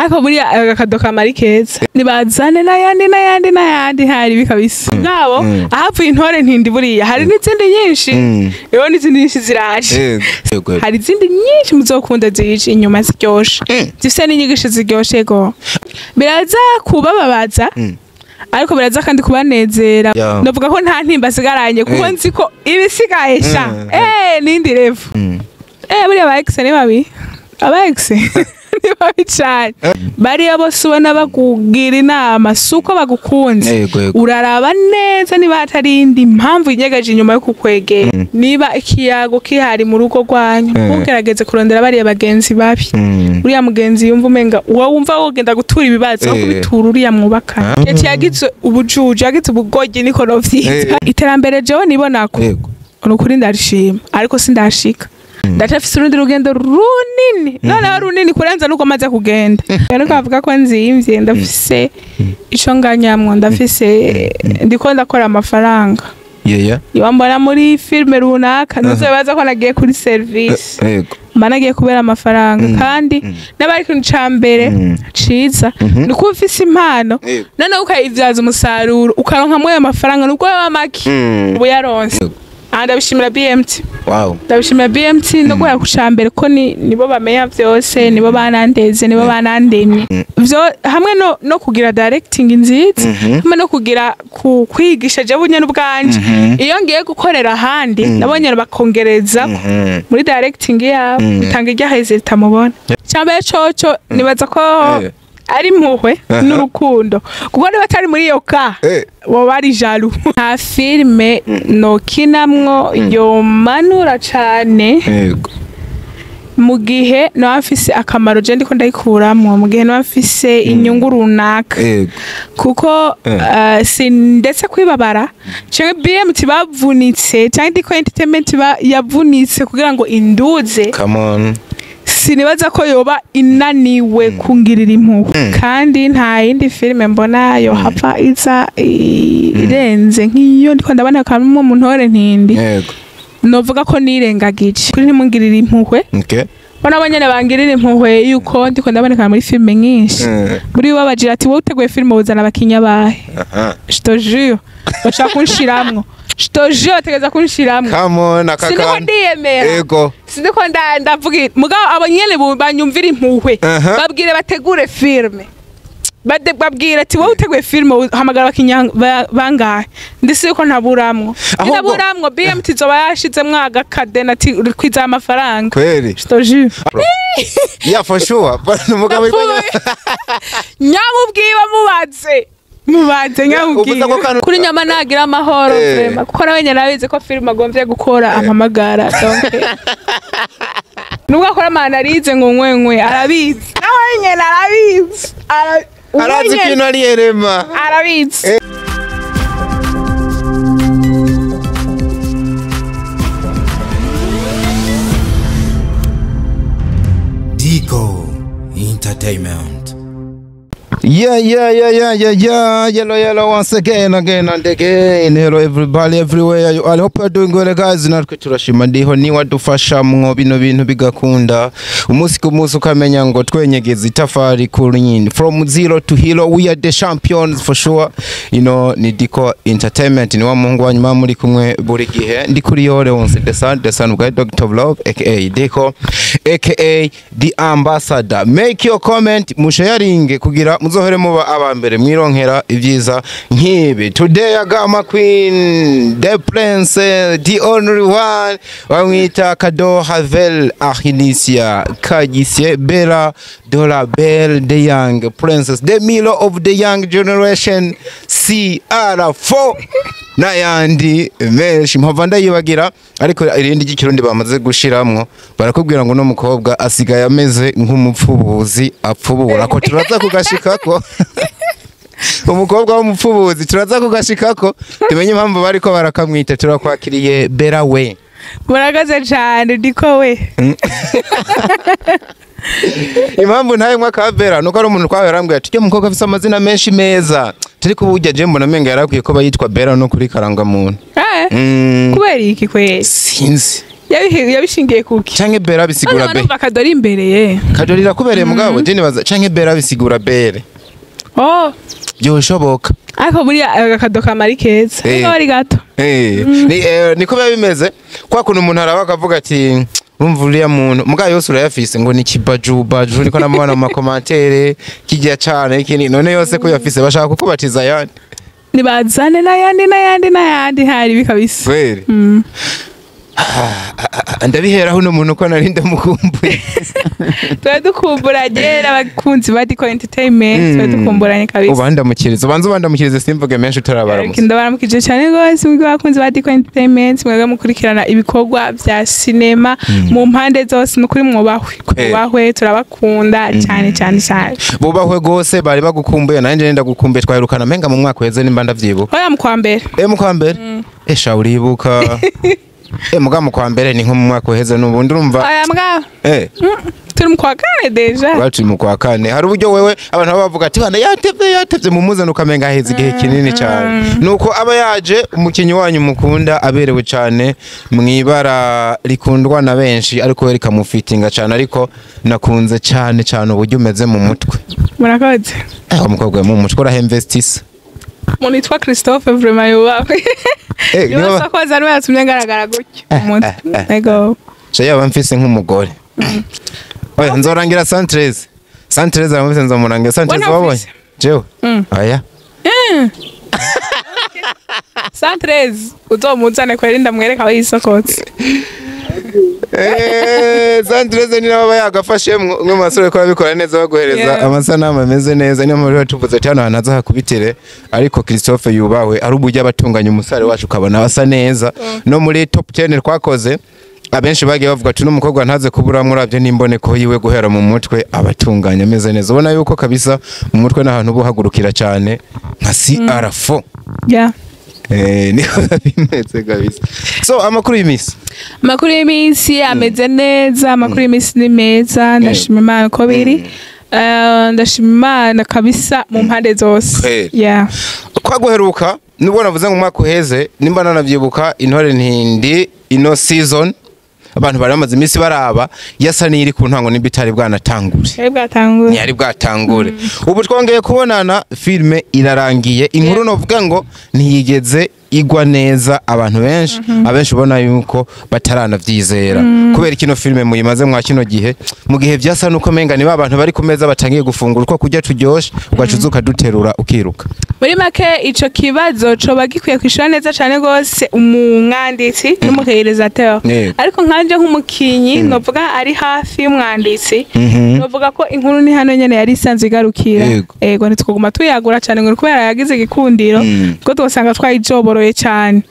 Ariko buriya agakado kamari keza nibazane n'ayandi n'ayandi n'ayandi hari bikabisa ngabo ahapfuye intore ntindi. Buriya hari n'izindi nyinshi rero, n'izindi nyinshi ziraje. Hari izindi nyinshi muzokunda zije inyuma ziryoshe, zifise n'inyigisho ziryoshe. Go biraza kubababaza, ariko biraza kandi kubanezera. Ndavuga ko nta ntimba asigaranye, kuko nzi ko ibisigaye sha nindi level. Buriya aba ex ni babi, aba ex ni babi cyane. Bariya bose ubona bakugira inama si uko bagukunze. Yego, yego. Uraraba neza niba hatari indi mpamvu inyegeje inyuma yo kukwegera. Niba ikiyago kihari mu rugo rwanyu, ntugerageze kurondera bariya bagenzi babi. Uriya mugenzi yumva umenga wowe wumva wogenda gutura ibibazo aho kubitura uriya mwubakana. Yaciye yagize ubujuju, yagize ubugoryi, niko novyita. Iterambere jewe nibonako, ni ukuri ndarishima, ariko sindashika. Ndacafise urundi rugendo runini, noneho runini kurenza nuko maze kugenda. Ariko avuga ko nzimvye, ndafise ico nganyamwo, ndafise, ndiko ndakora amafaranga. Iyo mbona muri filime runaka, ntuzobaza ko nagiye kuri service, mba nagiye kubera amafaranga. Kandi n'abari ikintu ca mbere ciza ni kuba ufise impano, noneho ukayivyaza umusaruro, ukaronkamwo ayo mafaranga nubwo yaba make, ubu yaronse. Aha ndabishimira BMT. Ndabishimira BMT no guhera ku ca mbere, ko ni nibo bamenya vyose, nibo banandeze, nibo banandemye vyo hamwe no kugira directing nziza, hamwe no kugira kwigisha jewe nyene ubwanje. Iyo ngiye gukorera ahandi, nabonye bakongereza muri directing yabo, bitanga irya ritamubona. Cyambere coco nibaza ko ari impuhwe n'urukundo, kuko niba atari muri iyo ka boba ari jaloux. Nta filime nokinamwo yomanura cane mu gihe noba mfise akamaro je ndiko ndayikuramwo, mu gihe noba mfise inyungu runaka, kuko si ndetse kwibabara canke BMT bavunitse canke Diko Entertainment yavunitse kugira ngo induze, Come on. sinibaza ko yoba inaniwe kungirira impuhwe. Kandi nta yindi filime mbona yohava iza irenze nk'iyo ndiko ndabona kamwe mu ntore ntindi. Novuga ko nirengagije kuri ntimungirire impuhwe, bo nabo nyene bangirira impuhwe yuko ndiko ndaboneka muri filime nyinshi. Muri bo bagira ati: "Wowe uteguye filime wuzana abakinya bahe?" Je te jure, bashaka kunshiramwo. Je te jure, bategereza kunshiramwo. Come on, aka Siniko kantu. ndiyemera. Siniko ndavuga, mugabo abo nyene banyumvira impuhwe, babwire bategure filime. Babwire ati: "Wowe uteguye filime hamagara abakinya bangahe?" Ndisi yuko ntaburamwo. Ntaburamwo. BMT zoba yashizemwo agakadena ati kwiza amafaranga. Kweli. Je te jure. Yeah, for sure. But umugabo Nyamubwiwe, mubaze, mubaze. Uvuze ako Nyamubwiwe kantu- kuri nyama nagira amahoro. Vraiment, kuko nawe nyene arabizi ko filime agomvye gukora ampamagara. Donc nubwo akora ama analyse ngo nkwe nkwe, arabizi nawe nyene, arabizi. Arazi Uwe nyene ikintu ari erema. Arabizi. Dico Entertainment. Yeah. Yellow, yellow, once again, again and again. Hello, everybody, everywhere you are. Hope you're doing well, guys. Natwe turashima. Ndiho ni wadufasha mwo bino bintu bigakunda. Umunsi ku munsi ukamenya ngo twenyegeza itafari kuri nyine. From zero to hero, we are the champions for sure. Ni Dico Entertainment. Ni wa muhungu wanyu muba muri kumwe buri gihe. Ndi kuri yore once the son of Dr. Love, aka Dico, aka the ambassador. Make your comment, musharinge kugira muzohere muba abambere mwironkera ibyiza nk'ibi. Today I got my queen, the princess, the only one. Bamwita Kado Havel Ahinisia Kagisie Bella Dola Belle, the young princess, the Milo of the young generation, CR4 n'ayandi menshi mpava ndayibagira. Ariko irindi ry'ikirundi bamaze gushiramwo, barakubwira ngo no mukobwa asigaye ameze nk'umupfubuzi apfubura, ko turaza kugashikako. Umukobwa w'umupfubuzi turaza kugashikako, tumenye impamvu bariko barakamwita. Turakwakiriye, Bera we. Murakaze cane, Diko we. Impamvu ntaye mwaka wa Bera nuko ari umuntu twawe yarambwiye ati: "Mukobwa afise amazina menshi meza." Turi kuburya je mbona menga yarakwiye ko bayitwa Bera no kuri karangamuntu. Kubera iki kweri? Sinzi. Yabishingiye kuki? Canke Bera bisigura be. Numva kadori imbere ye. Kadori irakubereye mugabo je nibaza canke Bera bisigura bere. Oh, byoshoboka. Ariko buriya akado kamari keza. Ariko bari gato. Niko biba bimeze. Kwa kuntu umuntu araba akavuga ati urumva uriya muntu mugabo yose urayafise ngo ni kibaju baju, niko namubona mu makomantere kijya cane ikindi, none yose ko yafise bashaka kukubatiza ayandi. Nibazane n'ayandi n'ayandi n'ayandi hari bikabisa. Kweli. Ndabiheraho uno muntu ko nari ndamukumbuye. Tuba dukumburanye n'abakunzi ba Dico Entertainment, tuba dukumburanye kabisa. Ubandamukirize, ubanze ubandamukirize simvuge menshi utarabaramutse. Ndabaramukije cyane rwose mwebwe abakunzi ba Dico Entertainment, mwebwe mukurikirana ibikorwa vya sinema mu mpande zose, nukuri mwubahwe. Mwubahwe, turabakunda cyane cyane cyane. Bubahwe gose, bari bagukumbuye nanje ndagukumbuye, twaherukana menga mu mwaka weze nimba ndavyibuka. Oya, mu kwa mbere. Mu kwa mbere? Esha uribuka. Muga mu kwa mbere ni nko mu mwaka uheze n'ubundi urumva. Oya mbwa. Turi mu kwa kane deja. Bacu mu kwa kane. Hari uburyo wewe abantu baba bavuga ati bana yatevye mu muzano ukamenga heze igihe kinini cyane. Nuko aba yaje umukinyi wanyu mukunda aberewe cyane mwibara rikundwa na benshi, ariko we rikamufitinga cyane, ariko nakunze cyane cyane uburyo umeze mu mutwe. Murakoze. Umukobwa mu mutwe urahemvestisa. Umuntu yitwa Christophe vraiment yubahwe. Niba sakoza ari yatumye ngaragara gutyo umutwe. Ego. Je yaba mfise nk'umugore. Oya nzorangira Santrez. Santrez aramufise nzomurangira Santrez wabonye? Jewe. Oya. Santrez uzomuzane kweri ndamwereka aho yisokotse. Santrez ni nabo yagafashemwo umwe mu basore ko abikora neza baguhereza amasanamu ameze neza, niyo mpamvu tuvuze cyane ahantu aza hakubitire, ariko Christophe yubahwe ari uburyo abatunganya umusare wacu ukabona basa neza. No muri top 10 twakoze abenshi bagiye bavuga ati n'umukobwa ntaze kubura muravyo n'imboneko yiwe guhera mu mutwe abatunganya ameze neza, ubona yuko kabisa mu mutwe n'ahantu buhagurukira cyane nka CR4. Niko bimeze kabisa. So amakuru y'imisi. Amakuru y'imisi ameze neza, amakuru y'imisi ni meza, ndashima Imana ko biri. Ndashima Imana kabisa mu mpande zose. Kwa guheruka nubwo navuze ngo umwaka uheze nimba nanavyibuka Intore Ntindi ino season abantu bari bamaze iminsi baraba yasa n'iri ku ntango nimba itari bwanatangure. Yari bwatangure. Ubu twongeye kubonana filme irarangiye, inkuru novuga ngo ntiyigeze igwa neza abantu benshi, abenshi ubona yuko bataranavyizera. Kubera kino filme muyimaze mwa kino gihe, mu gihe vyasa nuko menga niba abantu bari ku meza batangiye gufungura uko kurya turyoshe, ugacuzuka duterura ukiruka. Muri make ico kibazo coba gikwiye kwishura neza cyane gose umwanditsi n'umurealisateur. Ariko nkanje nk'umukinyi novuga ari hafi y'umwanditsi, novuga ko inkuru ni hano nyene yari isanzwe igarukira. Ego ntitwoguma tuyagura cyane ngo kubera yagize igikundiro, kuko twosanga twayijoboroye cyane.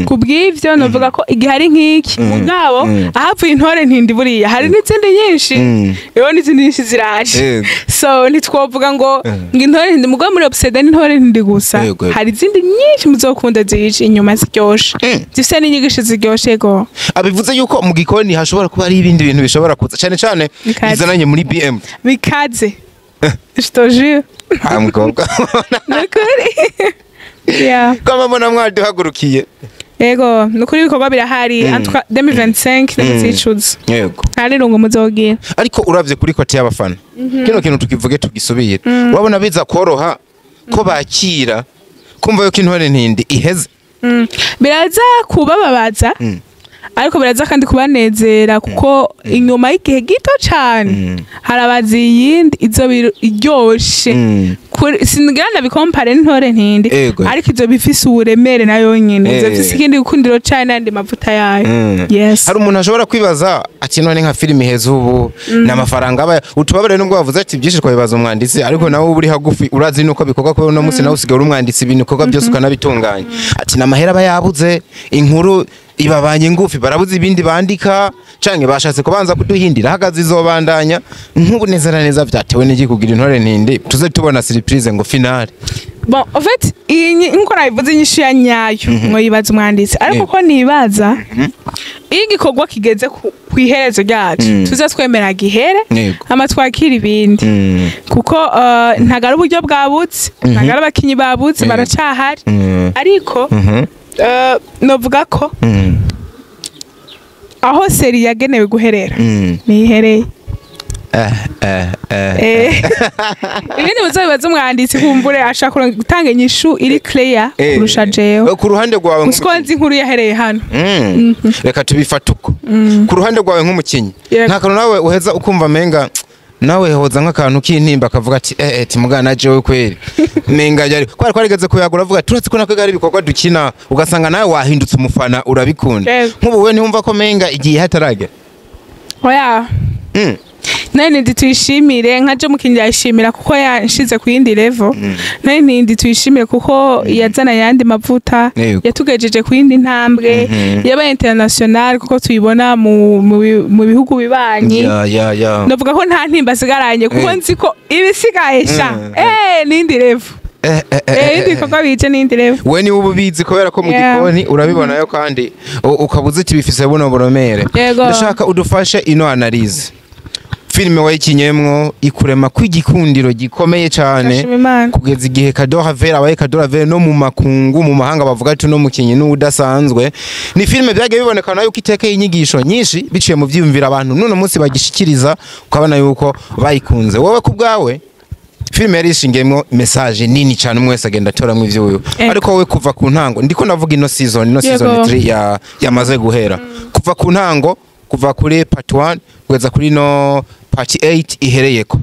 Kubw'ivyo novuga ko igihe ari nk'iki mugabo ahapfuye Intore Ntindi buriya hari n'izindi nyinshi, rero n'izindi nyinshi ziraje. So ntitwovuga ngo Intore Ntindi mugabo muri Obsede n'Intore Ntindi gusa, hari izindi nyinshi muzokunda zije inyuma ziryoshe, zifise n'inyigisho ziryoshe go. Abivuze yuko mu gikoni hashobora kuba ari ibindi bintu bishobora kuza cyane cyane bizananye muri BM bikaze. Je te jure. Mukobwa. Nukuri. Kama mbona mwaduhagurukiye. Yego, nukuri ibikorwa birahari entre 2025 n'uzicuza. Yego. Hari rungo muzogira. Ariko uravye kuri kote y'abafana. Kino kintu tukivuge tugisubire. Urabona biza koroha ko bakira kumva yuko Intore Ntindi iheze. Biraza kubababaza. Ariko biraza kandi kubanezera kuko inyuma y'igihe gito cyane harabazi yindi izo iryoshe. Singira ndabikompare n'Intore Ntindi, ariko izo bifise uburemere nayo nyene, izo bifise ikindi gikundiro cyane n'andi mavuta yayo. Yes. Hari umuntu ashobora kwibaza ati none nka filime iheze ubu n'amafaranga aba utubabare, nubwo bavuze ati byinshi twabibaza umwanditsi, ariko nawe uri hagufi urazi nuko bikorwa ko uno munsi nawe usigaye uri umwanditsi ibintu bikorwa byose ukanabitunganya. Ati n'amahera aba yabuze, inkuru ibabanye ngufi barabuze ibindi bandika canke bashatse kubanza kuduhindira hagaze izobandanya. Nk'ubu neza na neza vyatewe n'iki kugira Intore Ntindi tuze tubona surprise ngo finale? Bon, en fait nkuko nabivuze inyishu ya nyayo ngo yibaza umwanditsi, ariko ko nibaza iyo igikorwa kigeze ku iherezo ryacu tuze twemera gihere ama twakira ibindi, kuko ntago ari uburyo bwabutse, ntago ari abakinyi babutse, baracahari. Ariko novuga ko Aho série yagenewe guherera nihereye. Ibindi muzobibaza umwanditsi, kumbure ashaka gutanga inyishu iri clear kurusha jewe. Ku ruhande rwawe Gusa ko nzi inkuru yahereye hano. Reka tubifate uko. Ku ruhande rwawe nk'umukinyi, Yego. nta kantu nawe uheza ukumva menga nawe hoza nk'akantu k'intimba, akavuga ati timugana jewe kweri menga yari kwari kwarigeze kuyagura, avuga turatse ko nakwiga ari ibikorwa dukina, ugasanga nawe wahindutse umufana, urabikunda? Yego. Nk'ubu we ntiwumva ko menga igihe hataragera? Oya. Nari nindi tuyishimire, nka je mukinyi yayishimira kuko yanshize ku yindi level. Nari nindi tuyishimire kuko yazana ayandi mavuta, yatugejeje ku yindi ntambwe, yabaye international kuko tuyibona mu bihugu bibanyi. Ya ya ya Ndavuga ko nta ntimba asigaranye kuko nzi ko ibisigaye sha n'indi level. Ibindi bikorwa bije n'indi level. We niwe uba ubizi kubera ko mu gikoni urabibonayo kandi ukaba uzi ati bifise buno buremere. Yego. Ndashaka udufashe ino analyse. Filime wayikinyemwo ikurema kw'igikundiro gikomeye cane, Ndashima Imana. kugeza igihe Kadoha Vera abaye Kadoha Vera no mu makungu, mu mahanga bavuga ati no mukinyi n'udasanzwe. Ni filime byagiye bibonekana yuko itekeye inyigisho nyinshi biciye mu vyiyumvira abantu none munsi bagishikiriza, ukabona yuko bayikunze. Wowe ku bwawe, filime yari ishingiyemwo message nini cyane, umwe wese agenda atoramwo ivyiwe, ariko wowe kuva ku ntango, ndiko ndavuga ino season, ino season 3 ya yamaze guhera, kuva ku ntango, kuva kuri part 1 kugeza kuri no part 8 ihereyeko,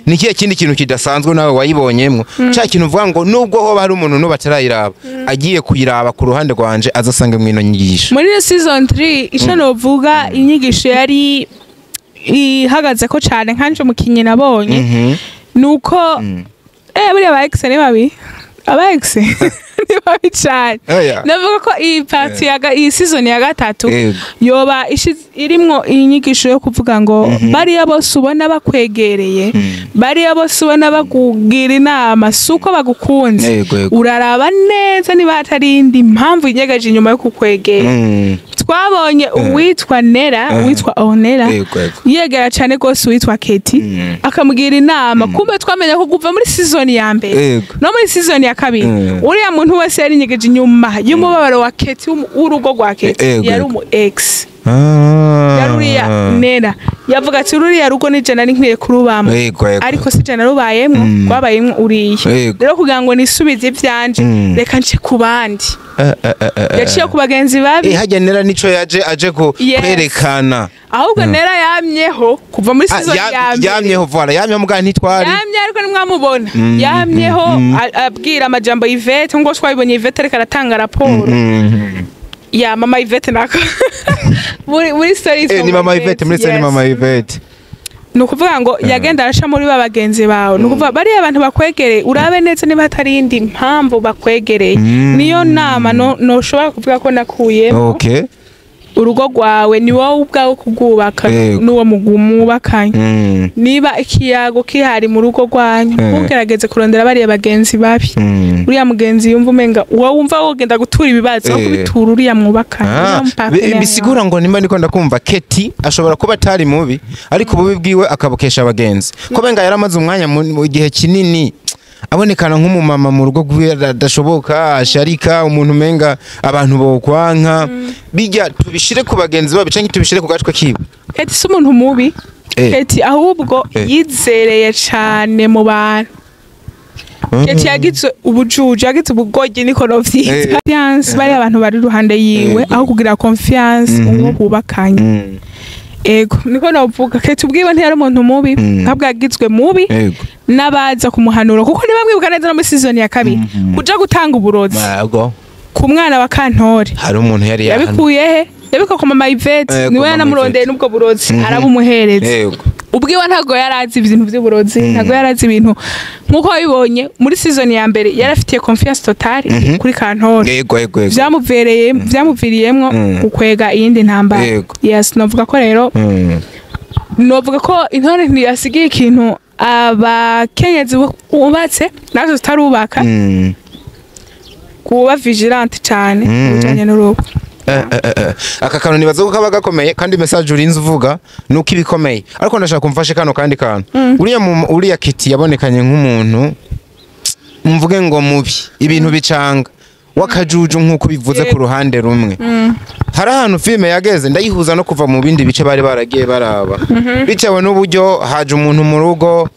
ni ikihe kindi kintu kidasanzwe nawe wayibonyemwo, cya kintu uvuga ngo nubwo hoba hari umuntu n'ubu atarayiraba, agiye kuyiraba ku ruhande rwanje azasange mwino nyigisho? Muri season 3, ico novuga, inyigisho yari ihagaze ko cane nkanje umukinyi nabonye, nuko buriya aba ex ni babi, aba ex ni babi cane. Oya. Navuga ko iyi partie ya iyi season ya gatatu yoba irimwo inyigisho yo kuvuga ngo bariya bose ubona bakwegereye, bariya bose ubona bakugira inama, si uko bagukunze. Yego, yego. Uraraba neza niba hatari indi mpamvu inyegeje inyuma yo kukwegera. Twabonye uwitwa Nera, uwitwa Ornera, Yego, yego. yegera cyane rwose uwitwa Keti, akamugira inama. Kumbe twamenya ko kuva muri season ya mbere no muri season ya kabiri, uriya muntu wese yari inyegeje inyuma y'umubabaro wa Keti, w'urugo rwa Keti, yari umu ex. Yari uriya Nera yavuga ati ruriya rugo ni je nari nkwiye kurubamo, Yego, yego. ariko si je narubayemwo, rwabayemwo uriya. Rero kugira ngo nisubize ivyanje, reka nce ku bandi. Yaciye ku bagenzi babi. Hajya Nera nico yaje aje ku Yes. kwerekana. Ahubwo Nera yamyeho kuva muri Ah, season ya mbere. Yamyeho, voilà, yamyeho mugabo ntitwari. Yamye, ariko ntimwamubona. Yamyeho abwira amajambo Yvette, ngo twabibonye Yvette ariko aratanga raporo ya mama Yvette nako muri story yitwa Ni mama Yvette muri se, ni Yes. mama Yvette. Ni ukuvuga ngo yagenda arasha muri ba bagenzi bawe. Ni ukuvuga bariya abantu bakwegereye, urabe neza niba hatari indi mpamvu bakwegereye. Niyo nama no noshobora kuvuga ko nakuyemo. Urugo rwawe ni wowe ubwawe kurwubaka n'uwo mwubakanye. Niba ikiyago kihari mu rugo rwanyu, ntugerageze kurondera bariya bagenzi babi, uriya mugenzi yumva umenga wowe wumva wogenda gutura ibibazo, aho kubitura uriya mwubakanye, uriya mupartenaire wawe. Bisigura ngo nimba ndiko ndakumva, Keti ashobora kuba atari mubi, ariko ububi bwiwe akabukesha abagenzi, ko benga yaramaze umwanya mu gihe kinini abonekana nk'umumama mu rugo rwiwe adashoboka, asharika umuntu, umenga abantu bokwanka. Bijya tubishire ku bagenzi babi canke tubishire ku gatwe kiwe? Keti si umuntu mubi. Keti ahubwo yizereye cane mu bantu. Keti yagize ubujuju, yagize ubugoryi, niko novyita. Confiance bari abantu bari iruhande yiwe, aho kugira confiance uwo bubakanye. Ego, niko novuga. Keti ubwiwe ntiyari umuntu mubi, ntabwo yagizwe mubi n'abaza kumuhanura, kuko niba mwibuka neza no muri season ya kabiri, kuja gutanga uburozi ku mwana wa Kantore, Hari umuntu yari yahanwe. yabikuye he? Yabikuye ku mama Yvette. Ku Niwe mama yanamurondeye Yvette. n'ubwo burozi arabumuhereza. Ubwiwe ntabwo yari azi ibintu by'uburozi, ntabwo yari azi ibintu. Nk'uko wabibonye muri season ya mbere, yari afitiye confiance totale kuri Kantore. Yego yego yego Vyamuvereye, vyamuviriyemwo gukwega iyindi ntambara. Yes, novuga ko rero novuga ko intore ntiyasigiye ikintu abakenyezi bubatse natwe tutarubaka, kuba vigilante cyane mu bijanye n'urugo. Aka kantu nibaza ko kaba gakomeye, kandi message urinze uvuga nuko ibikomeye, ariko ndashaka kumfashe kano kandi kantu. Uriya Kiti yabonekanye nk'umuntu, mvuge ngo mubi, ibintu bicanga. W'akajuju nk'uko bivuze ku ruhande rumwe, hari ahantu filime yageze ndayihuza no kuva mu bindi bice bari baragiye baraba, bitewe n'uburyo haje umuntu mu rugo,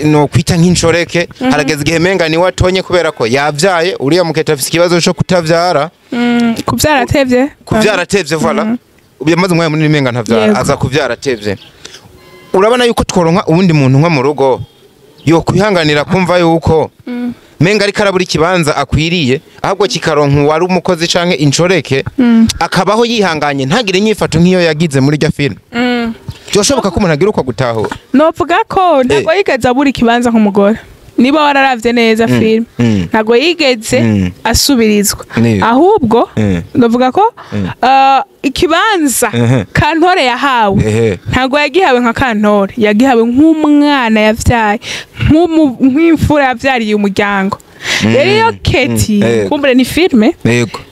no kwita nk'inshoreke. Harageze igihe menga niwe atonye kubera ko yavyaye. Uriya muketa afise ikibazo co kutavyara. Kubyara atevye. Kuvyara atevye, voilà. Yamaze umwanya munini menga ntavyara. Aza kuvyara atevye. Urabona yuko tworonka uwundi muntu nko mu rugo yo kwihanganira kumva yuko menga ariko arabura ikibanza akwiriye, ahubwo kikaronka uwari umukozi canke inshoreke, akabaho yihanganye, ntagire inyifato nk'iyo yagize muri rya filime? Byoshoboka ko umuntu agira uko gutahura? Novuga ko ntabwo yigeze abura ikibanza nk'umugore. Niba wararavye neza filime, ntabwo yigeze asubirizwa. Ahubwo ndavuga ko ikibanza Kantore yahawe, ntabwo yagihawe nka Kantore, yagihawe nk'umwana yavyaye, nk'imfura yavyariye umuryango. Rero iyo Keti, kumbure ni filime,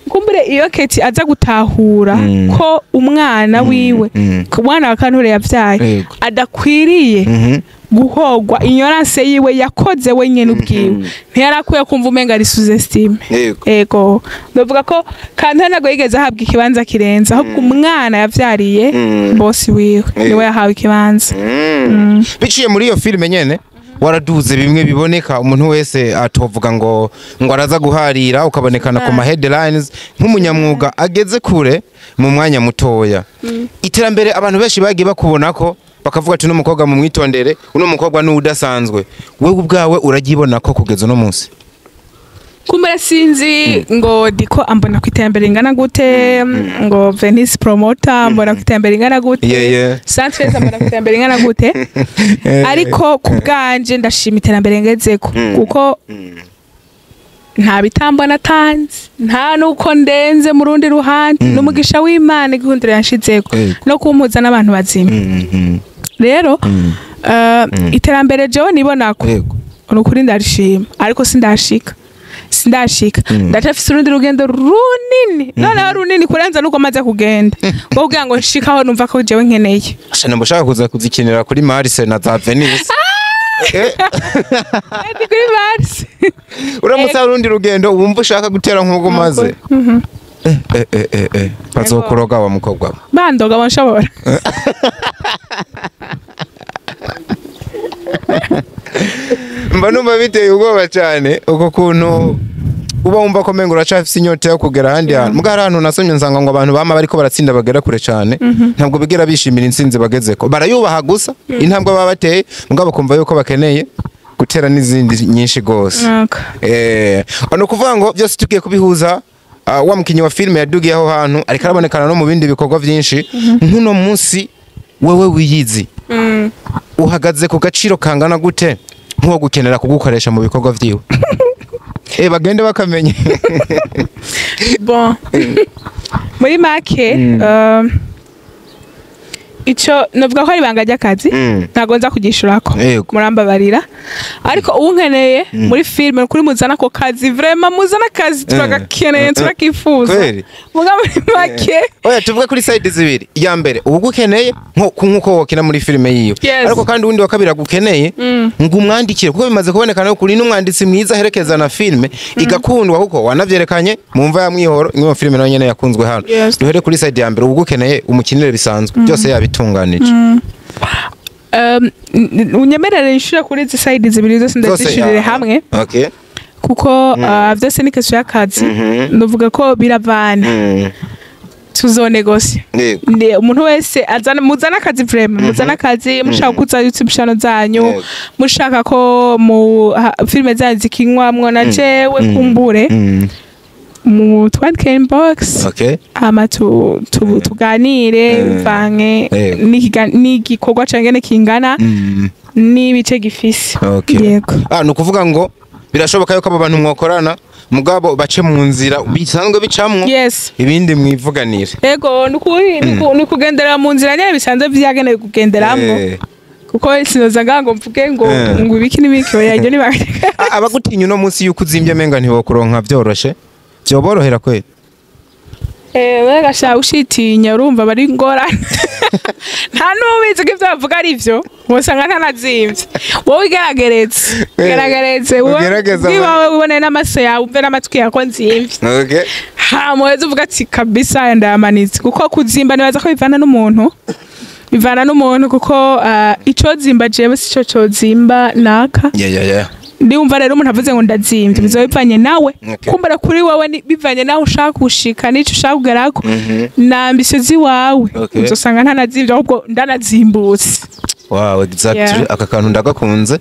kumbure iyo Keti aza gutahura ko umwana wiwe, ko umwana wa Kantore yavyaye, adakwiriye guhogwa ignorance yiwe yakoze wenyene ubwiwe, ntiyarakwiye kumva umenga ari sous-estimé. Ego, ndavuga ko Kantore ntabwo yigeze ahabwa ikibanza kirenze, ahubwo umwana yavyariye bosi wiwe niwe yahawe ikibanza. Biciye muri iyo filime nyene, waraduze bimwe biboneka, umuntu wese atovuga ngo araza guharira, ukabonekana ku ma headlines nk'umunyamwuga ageze kure mu mwanya mutoya. Iterambere abantu benshi bagiye bakubona ko bakavuga ati: "Uno mukobwa mumwitondere, uno mukobwa ni udasanzwe." Wewe ubwawe uragibona ko kugeza uno munsi? Kumbura sinzi ngo diko ambona ku iterambere ingana gute, ngo Venice Promoter ambona ku iterambere ingana gute, Sanchez ambona ku iterambere ingana gute, ariko ku bwanje ndashima iterambere ngezeko, kuko nta bitambo natanze, nta nuko ndenze mu rundi ruhande, n'umugisha w'Imana igihundura yanshizeko no kumpuza n'abantu bazima. Rero iterambere jewe nibonako, ni ukuri ndarishima, ariko sindashika, ndacafise urundi rugendo runini, noneho runini kurenza nuko maze kugenda, ngo kugira ngo nshike aho numva ko jewe nkeneye. Asha, nimba ushaka kuza kuzikinira kuri Mars na za Venus. Ndi kuri Mars. Uramutse hari urundi rugendo wumva ushaka gutera nk'uko umaze, bazokuroga wa mukobwa we. Bandoga bonshobora. Mba numva biteye ubwoba cyane, uko kuntu uba wumva ko mengo uracafise inyota yo kugera ahandi hantu. Muga hari ahantu nasomye nsanga ngo abantu bama bariko baratsinda bagera kure cyane ntabwo bigera bishimira intsinzi bagezeko, barayubaha gusa intambwe baba bateye, mugabo bakumva yuko bakeneye gutera n'izindi nyinshi gose. Ni ukuvuga ngo byose tugiye kubihuza, wa mukinyi wa filime yadugiye aho hantu, ariko arabonekana no mu bindi bikorwa byinshi. Nk'uno munsi wewe wiyizi, uhagaze ku gaciro kangana gute nk'uwo gukenera kugukoresha mu bikorwa vyiwe, bagende bakamenya? Bon, muri make, ico novuga ko ari ibanga ry'akazi, ntago nza kugishurako. Murambabarira, ariko uwunkeneye muri filime, kuri muzana ako kazi, vraiment muzana akazi, turagakeneye, turakifuza. Kweli? Muga muri make, Oya, tuvuge kuri side zibiri. Iya mbere, ugukeneye nkuko wokina muri filime yiwe, ariko kandi uwundi wa kabiri agukeneye ngo umwandikire, kuko bimaze kubonekana ko uri n'umwanditsi mwiza aherekeza na filime igakundwa, kuko wanavyerekanye mu mva ya Mwihoro, imwe mu filime nayo nyene yakunzwe hano. Duhere kuri side ya mbere, ugukeneye umukinire bisanzwe, byose yabitunganije. Unyemerere nshire kuri izi side zibiri zose, ndazishirire hamwe, kuko vyose ni question y'akazi. Ndavuga ko biravana, tuzonegosia. Umuntu wese azana, muzana akazi, vraiment muzana akazi, mushaka kuza YouTube channel zanyu, mushaka ko mu filime zanyu zikinwamwo na jewe, kumbure mu twandike inbox, hama tuganire bivange n'igikorwa canke kingana n'ibice gifise. Yego. Ni ukuvuga ngo birashoboka yuko abo bantu mwokorana, mugabo bace mu nzira bisanzwe bicamwo, ibindi mwivuganire. Ego, nukuri ni kugendera mu nzira nyene bisanzwe vyagenewe kugenderamwo, kuko sinoza ngaha ngo mvuge ngo ngo ibiki n'ibiki, oya, ibyo ni Abagutinya uno munsi yuko uzimbye menga ntibokuronka vyoroshe, vyoborohera kweli? Wewe ushitinya, urumva bari ngorane, nta n'ubizi ko ivyo bavuga ari vyo, wosanga ntanazimvye. Wowe igerageretse, gerageretse wowe. Ugerageze. Niba wiboneye n'amaso yawe, umve n'amatwi yawe ko nzimvye, hama uheze uvuga ati kabisa aya ndayamanitse. Kuko kuzimba nibaza ko bivana n'umuntu, bivana n'umuntu, kuko ico zimba jewe sico cozimba naka. Ndumva rero umuntu avuze ngo ndazimvye, bizoba bivanye nawe. Kumbura kuri wowe bivanye naho ushaka gushika n'ico ushaka kugerako na ambition ziwawe. Uzosanga ntanazimvye, ahubwo ndanazimbutse. Wow, exactly. Aka kantu ndagakunze,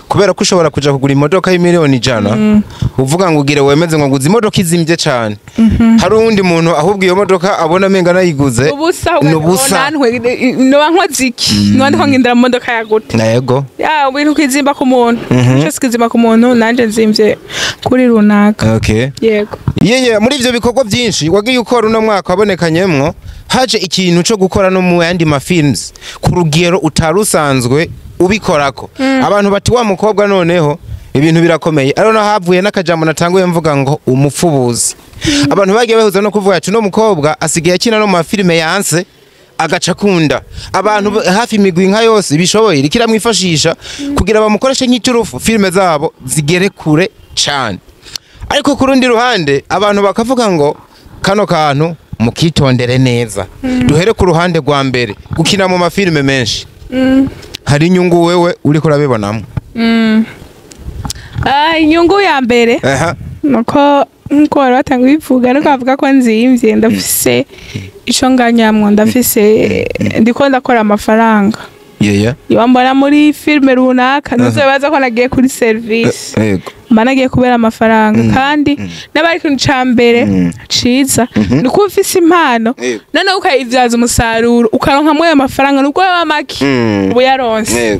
kubera ko ushobora kuja kugura imodoka y'imiliyoni 100, uvuga ngo ugire wemeze ngo nguze imodoka izimvye cane, hari uwundi muntu ahubwo iyo modoka abona amenga nayiguze ubusa. Ni ubusa. Noba nkoze iki? Noba ndiko ngendera mu modoka ya gute? Yego. Ya ibintu kizimba ku muntu cyose kizimba ku muntu, nanje nzimvye kuri runaka. Yego. Yeye, muri ivyo bikorwa byinshi wagiye ukora uno mwaka wabonekanyemwo, haje ikintu co gukora no mu yandi ma films ku rugero utari usanzwe ubikorako. Abantu bati wa mukobwa noneho ibintu birakomeye. Ariko no havuye n'akajambo natanguye mvuga ngo umupfubuzi. Abantu bagiye bahuza no kuvuga ati uno mukobwa asigaye akina no mu mafilime yanse agaca akunda abantu hafi imigwi nka yose ibishoboye iriko iramwifashisha kugira bamukoreshe nk'iturufu, filime zabo zigere kure cane. Ariko ku rundi ruhande abantu bakavuga ngo kano kantu mukitondere neza. Duhere ku ruhande rwa mbere, gukina mu mafilime menshi, hari inyungu wewe uriko urabibonamo? Ah, inyungu ya mbere nuko nkuko bari batanga bivuga, ariko bavuga ko nzimvye, ndafise ico nganyamwo, ndafise, ndiko ndakora amafaranga. Niba mbona muri filime runaka, ntuzobaza ko nagiye kuri service, mba nagiye kubera amafaranga. Kandi n'abari ikintu ca mbere ciza ni uko ufise impano, noneho ukayivyaza umusaruro, ukaronkamwo ayo mafaranga nubwo yaba make, ubu yaronse.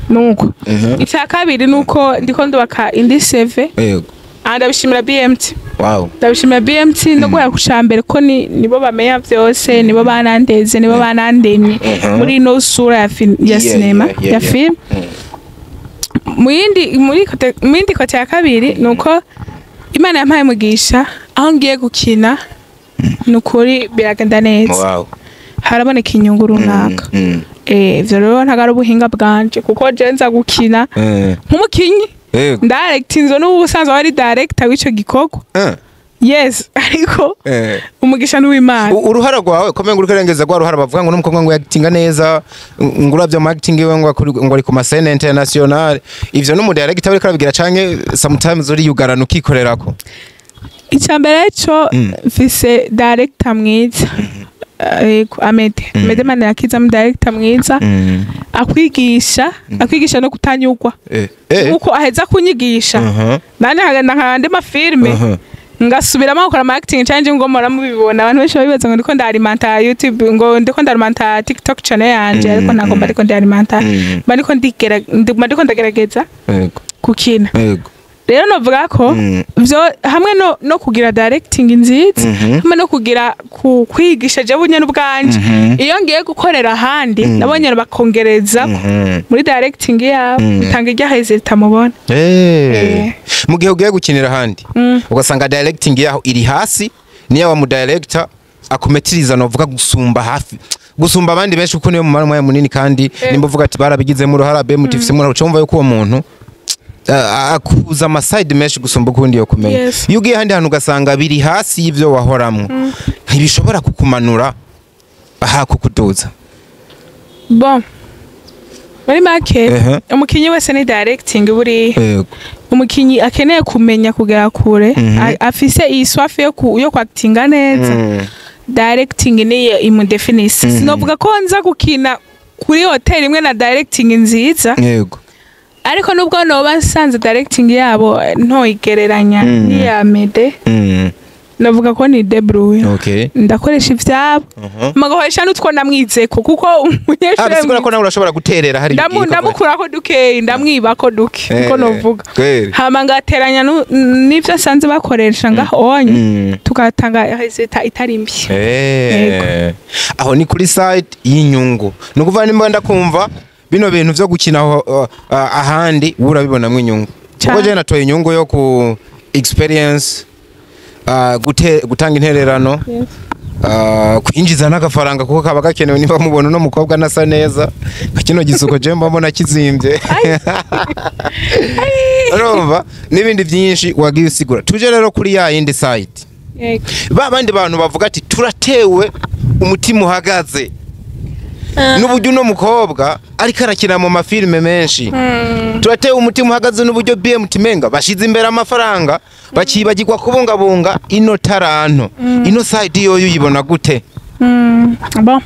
Nuko icya kabiri nuko ndiko ndubaka indi CV. Ah, ndabishimira BMT. Ndabishimira BMT no guhera ku ca mbere, ko nibo bamenya vyose, nibo banandeze, nibo banandemye muri ino sura ya sinema, ya film. Mu yindi muri côté, mu yindi côté ya kabiri nuko Imana yampaye umugisha, aho ngiye gukina nukuri biragenda neza, haraboneka inyungu runaka. Ivyo rero ntabwo ari ubuhinga bwanje, kuko je nza gukina nk'umukinyi, directinze n'ubu ubusanzwe aba ari director w'ico gikorwa. Yes, ariko umugisha n'uw'Imana. Uruhara rwawe komeye ngo uriko rwa ruhara bavuga ngo n'umukobwa ngo yakitinga neza, ngo uravye mu acting iwe ngo ngo ari ku ma scène international, ivyo n'umu director ariko arabigira, canke sometimes uri yugarana ukikorerako? Icya mbere cyo, mfise director mwiza. Yego, Amede Manirakiza, mu director mwiza, akwigisha no kutanyugwa. Uko aheza kunyigisha, nanje nkagenda nkanda amafilme, ngasubiramo gukora ama acting canje, ngo mpora mubibona. Abantu benshi babibaza ngo ndiko ndalimenta YouTube, ngo ndiko ndalimenta TikTok channel yanje, ariko ntabwo mba ndiko ndalimenta, mba ndiko ndigera, mba ndiko ndagerageza gukina. Rero novuga ko vyo hamwe no kugira directing nziza, hamwe no kugira kwigisha jewe nyene ubwanje, iyo ngiye gukorera ahandi nabonye bakongereza muri directing yabo, bitanga irya résultat mubona. Mu gihe ugiye gukinira ahandi, ugasanga directing yaho iri hasi, niyo wa mu director akumetiriza, novuga gusumba hafi gusumba abandi benshi, kuko niyo mumara umwanya munini, kandi nimba uvuga ati barabigizemo uruhara, BMT ifisemo uruhara, uca wumva yuko uwo muntu akuza ama side menshi gusumba ukundi yo kumenya. Iyo ugiye ahandi hantu ugasanga biri hasi y'ivyo wahoramwo, ntibishobora kukumanura aha kukuduza? Bon, muri make, umukinyi wese ni directing buriya. Umukinyi akeneye kumenya kugera kure, afise iyi soif yo kwactinga neza, directing niyo imudefinisa. Sinovuga ko nza gukina kuri hoteli imwe na directing nziza, ariko nubwo noba nsanze directing yabo ntoyigereranya n'iya Mede, navuga ko ni débrouille, ndakoresha ivyabo, magakoresha n'utwo namwizeko, kuko umunyeshuri Bisigura ko nawe urashobora guterera hari ndamukurako dukeyi, ndamwibako duke, niko novuga. Kweli. Hama ngateranya n'ivyo asanze bakoresha ngaho onye, tugatanga résultat itari mbi. Aho ni kuri side y'inyungu. Ni ukuvuga nimba ndakumva, bino bintu vyo gukina aho, ahandi wowe urabibonamwo inyungu, kuko Cane. jewe natoye inyungu yo ku experience. Gutanga intererano, kwinjiza n'agafaranga, kuko kaba gakenewe. Niba mubona uno mukobwa anasa neza nka kino gisuko, je mbona kizimbye, urumva n'ibindi byinshi wagiye usigura. Tuje rero kuri ya yindi side, ba bandi bantu bavuga ati turatewe umutima uhagaze n'uburyo uno mukobwa ariko arakina mu mafilime menshi, turatewe umutima uhagaze n'uburyo BMT menga bashize imbere amafaranga, bakibagirwa kubungabunga ino taranto. Ino side yoyo uyibona gute? Bon,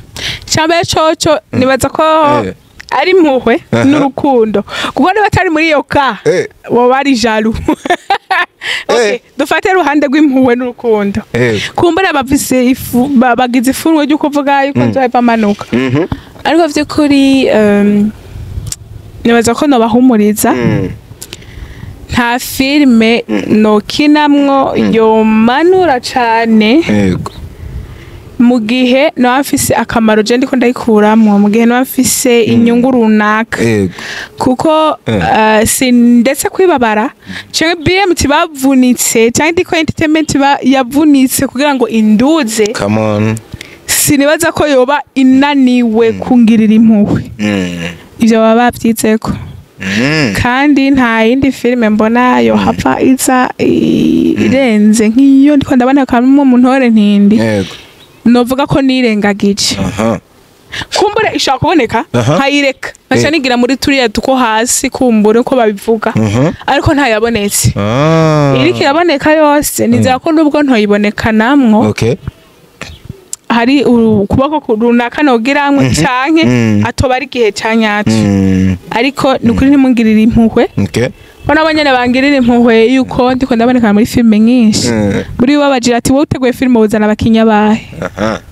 cyambere coco nibaza ko ari impuhwe n'urukundo, kuko niba atari muri iyo ka boba ari jaloux. Okay, dufate ruhande rw'impuhwe n'urukundo. Kumbura bafise ifu bagize ifunwe ryo kuvuga yuko nzohava amanuka, ariko vy'ukuri nibaza ko nobahumuriza. Nta filime nokinamwo yomanura cane mu gihe noba mfise akamaro je ndiko ndayikuramwo, mu gihe noba mfise inyungu runaka, kuko si ndetse kwibabara canke BMT bavunitse canke Diko Entertainment yavunitse kugira ngo induze, Come on. sinibaza ko yoba inaniwe kungirira impuhwe. Ivyo baba bavyizeko. Kandi nta yindi filime mbona yohava iza irenze nk'iyo ndiko ndabona kamwe mu ntore ntindi. Novuga ko nirengagije. Kumbure ishobora kuboneka nkayireka, nkaca nigira muri turiya duko hasi, kumbure uko babivuga, ariko ntayabonetse. Iriko iraboneka yose, nizera ko nubwo ntoyiboneka namwo, hari ukuboko runaka nogiramwo canke atoba ari igihe ca nyaco. Ariko ni ukuri ntimungirire impuhwe, ko nabo nyene bangirira impuhwe yuko ndiko ndaboneka muri filime nyinshi. Muri bo bagira ati: "Wowe uteguye filime wuzana abakinya bahe?"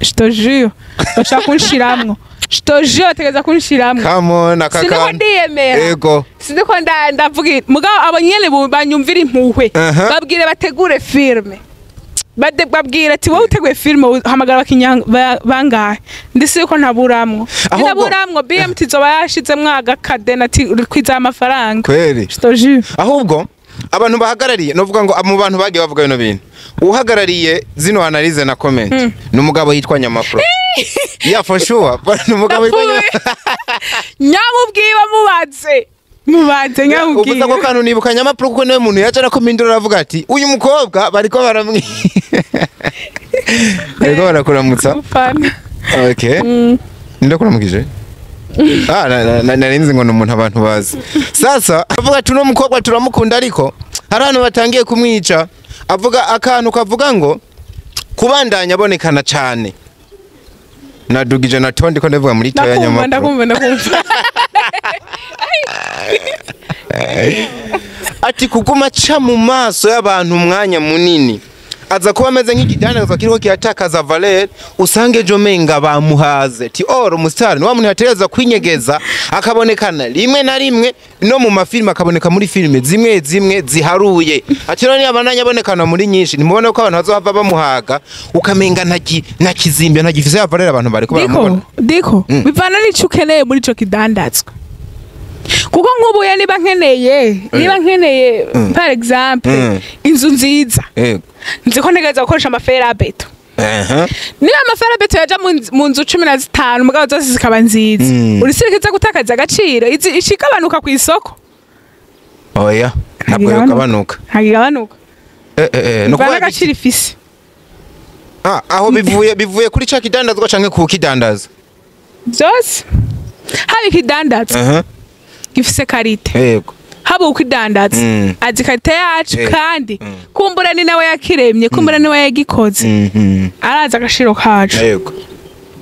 Je te jure, bashaka kunshiramwo. Je te jure, bategereza kunshiramwo. Come on, aka Siniko kantu. ndiyemera. Siniko ndavuga, mugabo abo nyene banyumvira impuhwe, babwire bategure filime. Babwire ati: "Wowe uteguye filime hamagara abakinya bangahe?" Ndisi yuko ntaburamwo. Ntaburamwo, BMT izoba yashizemwo agakadena ati kwiza amafaranga. Kweli. Je te jure. Ahubwo abantu bahagarariye, novuga ngo mu bantu bagiye bavuga bino bintu, uhagarariye zino analyse na comment ni umugabo yitwa Nyamafro. Yeah, for sure, ni umugabo yitwa Nyamubwiwe, mubaze, mubaze. Uvuze Nyamubwiwe. ko kantu nibuka Nyamafro, kuko niwe muntu yaca arakomindura aravuga ati uyu mukobwa bariko barakuramutsa. Mufana. Okay, ndakuramukije. Ah, narinzi ngo ni umuntu abantu bazi. Sasa avuga ati uno mukobwa turamukunda, ariko hari abantu batangiye kumwica. Avuga akantu kavuga ngo kubandanya abonekana cane. Nadugije na tondi ko ndavuga muri toya. Ndakumva. Nyamapro. Ndakumva, ndakumva. Ati kuguma aca mu maso y'abantu umwanya munini, aza kuba ameze nk'igidandazwa kiriko kiratakaza valeur, usanga ejo menga bamuhaze. Ti oro umusitari ni wa muntu yategerezwa kwinyegeza, akabonekana rimwe na rimwe no mu mafilime, akaboneka muri filime zimwe zimwe ziharuye. Ati none yabandanya abonekana muri nyinshi, ntimubona ko abantu bazohava bamuhaga, ukamenga ntakizimbye, ntagifise ya valeur, abantu bariko Diko, baramubona. Diko, bivana n'ico ukeneye muri ico kidandazwa, kuko nk'ubu ya niba nkeneye par exemple inzu nziza, nzi ko ntegereza gukoresha amaferabeto. Niba amaferabeto yaja mu nzu 15, mugabo zose zikaba nziza, urisirikiza gutakaza agaciro, izi ishigabanuka ku isoko. Oya, ntabwo Ntagigabanuka. yogabanuka. Ntagigabanuka. No Bivana kuvuga n'agaciro ifise. Ah, aho bivuye kuri ca kidandazwa canke ku kidandaza? Byose, haba ikidandazwa gifise qualité, haba ukidandaza azi qualité yacu, kandi kumbura ni nawe yakiremye, kumbura ni we yagikoze, arazi agaciro kacu.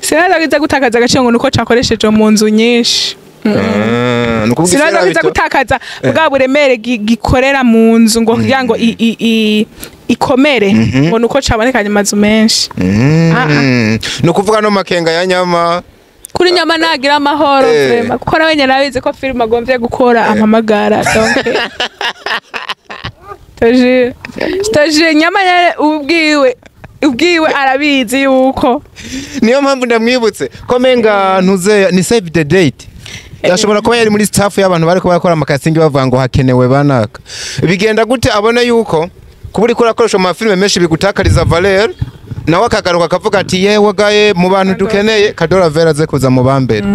Sinaza kiza gutakaza agaciro ngo nuko cakoresheje mu nzu nyinshi. Ah, ni ukuvuga Sinaza isera kiza gutakaza bwa buremere gikorera mu nzu ngo kugira ngo ikomere, ngo nuko cabonekanye amazu menshi. Ni ukuvuga no makenga ya Nyama. Kuri Nyama nagira amahoro, vraiment, kuko nawe nyene abizi ko filime agomvye gukora ampamagara. Donc toje Nyama nyene ubwiwe arabizi yuko Niyo mpamvu ndamwibutse ko menga ntuze ni save the date, ashobora kuba yari muri staff y'abantu bariko barakora amakasingi, bavuga ngo hakenewe banaka, bigenda gute, abona yuko Kuba uriko urakoresha mu mafilime menshi bigutakariza valeur, nawe akagaruka akavuga ati: "Yewe gaye, mu bantu dukeneye Kadora Vera aze kuza mu bambere."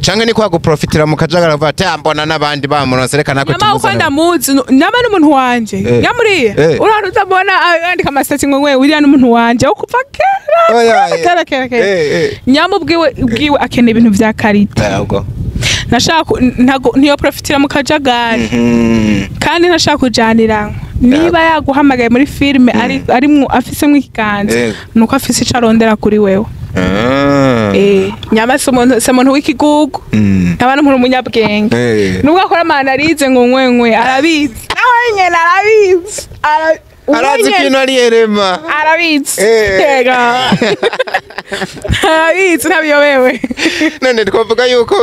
Canke ni kwa guprofitira mu kajagari, avuga ati: "Ah, mbona n'abandi bamuronse, reka natwe Nyama uko tumuzane." Ndamuzi nyama n'umuntu wanje. Nyamuriye urahora utabona yandika amasitati ngo ngwe uriya n'umuntu wanje wo kuva kera. Oya, kera kera kera. Nyama ubwiwe akeneye ibintu vya qualité. Yego. Nashaka ntago ntiyo profitira mu kajagari. Kandi ntashaka kujanira niba yaguhamagaye muri filime ari arimwo afisemwo ikiganza, nuko afise ico arondera kuri wewe. Nyama si umuntu w'ikigugu. Aba n'umuntu w'umunyabwenge. Nubwo akora ama analyse ngo nkwenkwe arabizi, nawe nyene arabizi. Arazi Uwe ko nyene ino ari erema. Arabizi. Yego, arabizi, ntabiyobewe. None twavuga yuko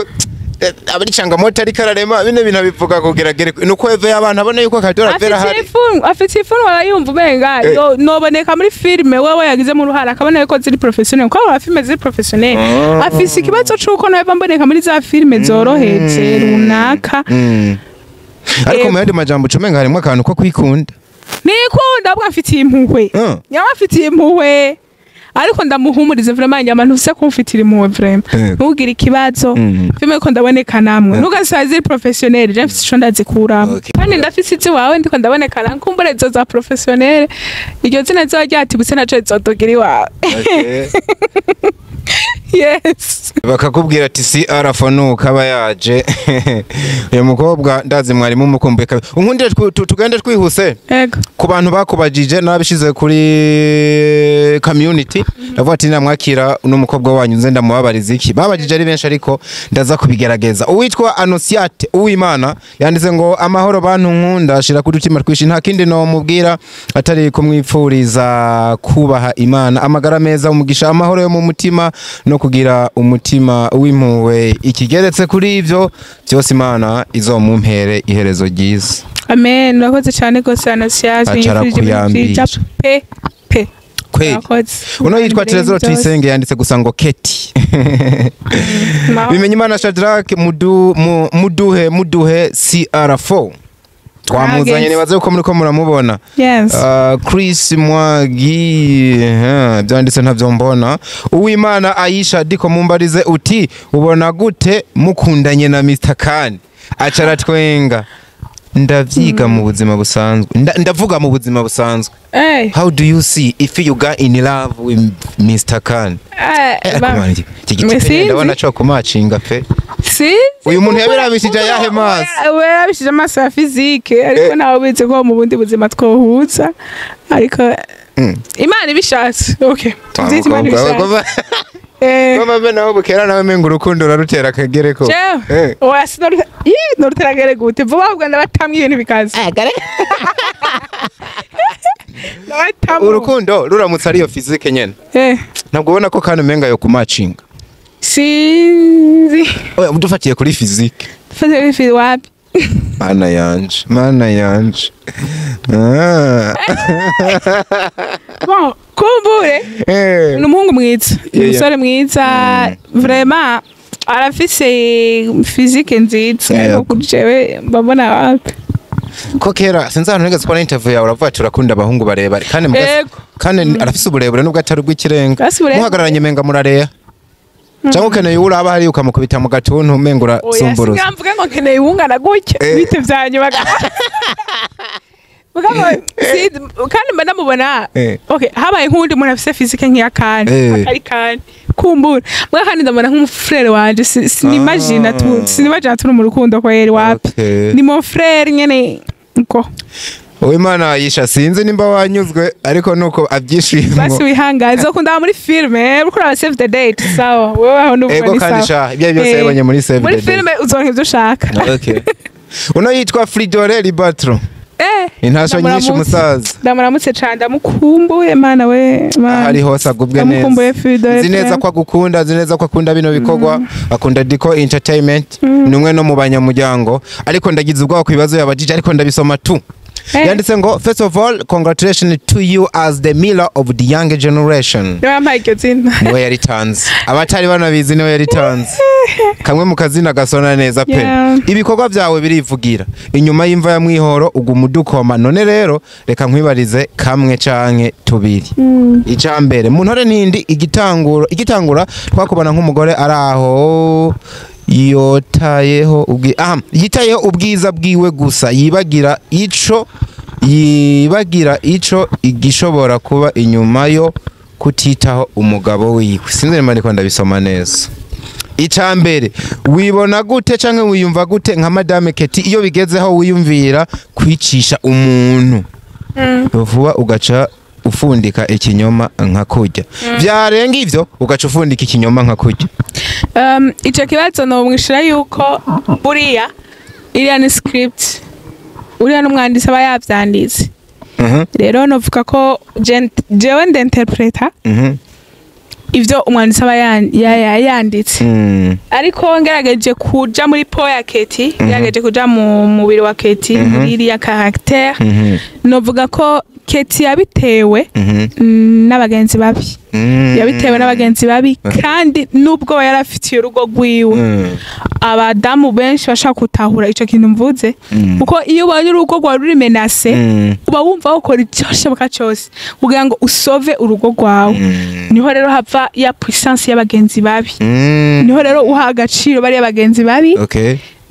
abari changamoto ariko ararema bino bintu abivuga kugira gere nuko eve abantu abona yuko Kadora Vera Afite hari ifunwa, afite ifunwa, arayumva umenga noboneka muri filime wewe yagizemo uruhara, akabona yuko ziri professionnel, kuko aba filime ziri professionnel. Afise ikibazo c'uko nawe mboneka muri za filime zoroheje runaka. Ariko Yego. mu yandi majambo ucumenga harimwo akantu ko kwikunda. Nikunda ahubwo amfitiye impuhwe. Nyama amfitiye impuhwe, ariko ndamuhumurize vraiment. Nyama, ntuse kumfitira impuhwe vraiment. Ntugire ikibazo. Filime ko ndaboneka namwe, ntugasaba ziri professionnel, je mfise ico ndazikuramo. Kandi ndafise iziwawe ndiko ndaboneka na nkumbure izo za professionnel, iryo zina ziba ryatibutse naco rizodogira iwawe. Yes. Bakakubwira ati si arafanuka aba yaje uyu mukobwa, ndazi mwarimu mukumbuye kabiri. Unkundire tugende twihuse. Ego. Ku bantu bakubajije, narabishize kuri community, ndavuga ati namwakira uno mukobwa wanyu nze ndamubabariza iki. Babajije ari benshi, ariko ndaza kubigerageza. Uwitwa Anosiate Uwimana yanditse ngo: "Amahoro bantu nkunda," shira ku dutima twishi. Nta kindi no mubwira atari kumwipfuriza kubaha Imana, amagara meza, umugisha, amahoro yo mu mutima no kugira umutima w'impuhwe. Ikigeretse kuri ivyo byose, Imana izomumpere iherezo ryiza. Amen. Urakoze cyane rwose, Anosiate. Acara kuyambira. Pe pe. Kweli. Urakoze. Uno yitwa Trezor Byose. Tuyisenge yanditse gusa ngo Keti. Mahoro. Bimenyimana Shadrack, muduhe muduhe CR4 twamuzanye. Agenzi. Nibaze ko muriko muramubona. Yes. Chris Mwagi, byanditse ntavyo mbona. Uwimana Aisha: "Diko, mumbarize uti ubona gute mukundanye na Mr Khan?" Acara twenga. Ndavyiga mu buzima busanzwe. Ndavuga mu buzima busanzwe. How do you see if you got in love with Mr Khan? Ariko man, iki giti Sinzi. ndabona cyo kumacinga pe. Sinzi. Uyu muntu yabirabishije ayahe maso? We yarabishije amaso ya physique, ariko ntawe ubizi ko mu bundi buzima twohuza, ariko Imana ibishatse, okay, tubyite Imana ibishatse. Goma be naho bukera nawe menga urukundo rarutera akagereko. Jewe oya, sinoruta ii noruteragere gute vuba, ahubwo ndabatamwe ibintu bikaze, ndabatamwe. Urukundo ruramutse ariyo physique nyene, ntabwo ubona ko kandi umenga yo kumacinga? Sinzi. Oya, dufatiye kuri physique. Dufatiye kuri physique wapi? Mana yanje, mana yanje. Ah. Bon, kumbure ni umuhungu mwiza, ni umusore mwiza vraiment, arafise physique nziza, ariko kuri jewe mbabona wapi. Ko kera sinzi ahantu nigeze kubona interview yawe uravuga ati urakunda abahungu barebare kandi Yego. kandi arafise uburebure nubwo atari ubw'ikirenga. Arafise uburebure. Muhagararanye menga murareya, cyangwa ukeneye uwo uraba hariya ukamukubita mu gatuntu umenga Oya, urasumburuza? singa mvuge ngo nkeneye uwungana gutya. Bite vyanyuma mugabo kandi mba ndamubona. Okay, habaye nk'uwundi muntu afise physique nk'iya kandi atari kandi kumbura mbwa, kandi ndamubona nk'umufrere wanje. Sinimagina tu, sinimagina turi mu rukundo kweri, wapi. Ni mon frère nyene uko. Uwimana yisha, sinzi nimba wanyuzwe, ariko nuko abyishimo. Basi wihangaze uzokunda muri filme uriko uraba Save the Date, sawa wewe aho ndumva Ego ni kandi sawa. sha ibyo byose yabonye muri Save Muri the Date. filme uzonka ivyo ushaka. Okay. Uno yitwa Fridore Libatro. Intasho nyinshi umusaza. Ndamuramutse cane, ndamukumbuye mana we mana. Ahari hose agubwe neza. Ndamukumbuye Fridore Nzi neza pe. ko agukunda, nzi neza ko akunda bino bikorwa, akunda Diko Entertainment, ni umwe no mu banyamuryango, ariko ndagize ubwoba ku bibazo yabajije, ariko ndabisoma tu. Yanditse ngo: "First of all, congratulations to you as the mirror of the younger generation." Niwe yampaye iryo zina. Niwe yaritanze, abatari banabizi, niwe yaritanze, kamwe mu kazina gasona neza pe. Ibikorwa byawe birivugira inyuma y'imva ya Mwihoro, uguma udukoma. None rero reka nkwibarize kamwe canke tubiri. Ica mbere, mu Ntore Ntindi igitanguro igitangura twakubona nk'umugore ari aho yotayeho yitayeho ubwiza bwiwe gusa, yibagira ico igishobora kuba inyuma yo kutitaho umugabo wiwe. Sinzi niba ndiko ndabisoma neza. Ica mbere, wibona gute canke wiyumva gute nka Madame Keti iyo bigezeho wiyumvira kwicisha umuntu vuba, ugaca ufundika ikinyoma nka kurya, vyarenga ivyo ugaca ufundika ikinyoma nka kurya? Ico kibazo nomwishura yuko buriya iriya ni script, uriya n'umwanditsi aba yavyanditse. Rero novuga ko jewe ndinterpreta ivyo umwanditsi aba yanditse. Ariko ngerageje kuja muri peau ya Keti, ngerageje kuja mu mubiri wa Keti, muri iriya caractère, novuga ko Keti yabitewe n'abagenzi babi. Yabitewe n'abagenzi babi kandi nubwo yari afitiye urugo rwiwe. Abadamu benshi bashaka gutahura ico kintu mvuze, kuko iyo ubonye urugo rwawe ruri menacé, uba wumva wokora icyoshoboka cyose kugira ngo usauve urugo rwawe. Niho rero hava ya puissance y'abagenzi babi. Niho rero uha agaciro bariya bagenzi babi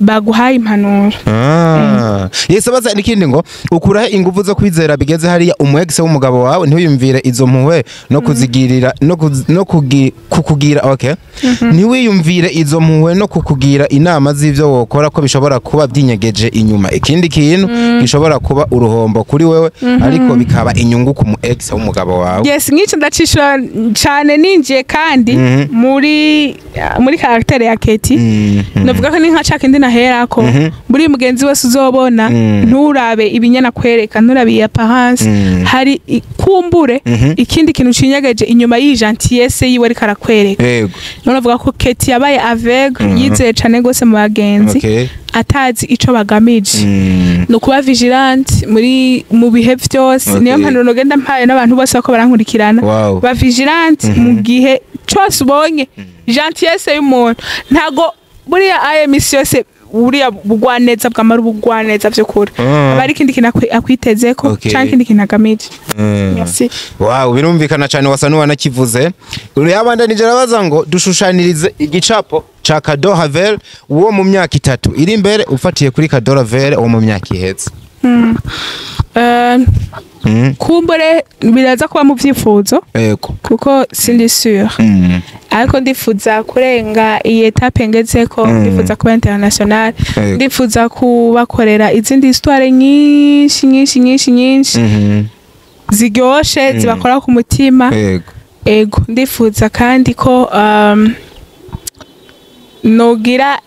baguhaye impanuro. Ah. Yes, abaza n'ikindi ngo: ukurahe ingufu zo kwizera bigeze hariya umu ex w'umugabo wawe, ntiwiyumvire izo mpuhwe no kuzigirira no, kuz, no kugi, kukugira, okay, ntiwiyumvire izo mpuhwe no kukugira inama z'ivyo wokora, ko bishobora kuba byinyegeje inyuma ikindi kintu gishobora kuba uruhombo kuri wewe, ariko bikaba inyungu ku mu ex w'umugabo wawe? Yes, nk'icyo ndacishura cyane ninjiye kandi muri caractère ya Keti. Navuga ko ni nka ca kindi naherako: buri mugenzi wese uzobona, nturabe ibinyana kwereka, nturabe iyi apparence. Hari kumbure ikindi kintu cinyegeje inyuma y'iyi gentillesse yiwe ariko arakwereka. None avuga ko Keti yabaye aveugle, yizeye cane gose mu bagenzi, atazi ico bagamije. Ni ukuba vigilante muri mu bihe vyose. Niyo mpanuro nogenda mpaye n'abantu bose bako barankurikirana: ba vigilante mu gihe cose ubonye gentillesse y'umuntu. Ntago buriya aya misi yose buriya bugwaneza bwamara ubugwaneza vy'ukuri, aba ari ikindi kintu akwitezeko canke ikindi kintu agamije. Merci. Wow, birumvikana cyane, wasa n'uwanakivuze. Yabandanije arabaza ngo dushushanirize igicapo ca Cadeau Havel wo mu myaka 3 iri imbere, ufatiye kuri Cadeau Havel wo mu myaka iheze. Kumbure biraza kuba mu vyifuzo, kuko sindi sûre, ariko ndifuza kurenga iyi étape ngezeko. Ndifuza kuba international. Ndifuza kubakorera izindi histoire nyinshi nyinshi nyinshi nyinshi ziryoshe, zibakora ku mutima. Ego, ndifuza kandi ko nogira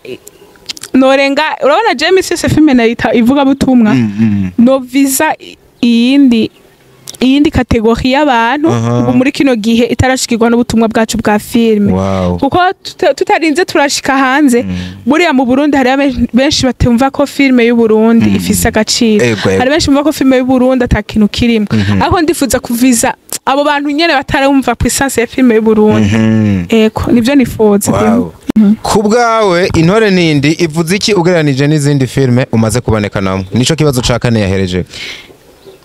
norenga, urabona James yose filime nayita ivugabutumwa, novisa iyindi catégorie y'abantu ubu muri kino gihe itarashikirwa n'ubutumwa bwacu bwa filime, kuko tutarinze turashika hanze. Buriya mu Burundi hari benshi batumva ko filime y'u Burundi ifise agaciro. Ego, ego. Hari benshi bumva ko filime y'u Burundi ata kintu kirimo, ariko ndifuza kuviza abo bantu nyene batarumva puissance ya filime y'u Burundi. Ego, nivyo nifuza. Wow. Ku bwawe, Intore Nindi ivuze iki ugereranije n'izindi filime umaze kubonekanamo? Nico kibazo ca kane yahereje.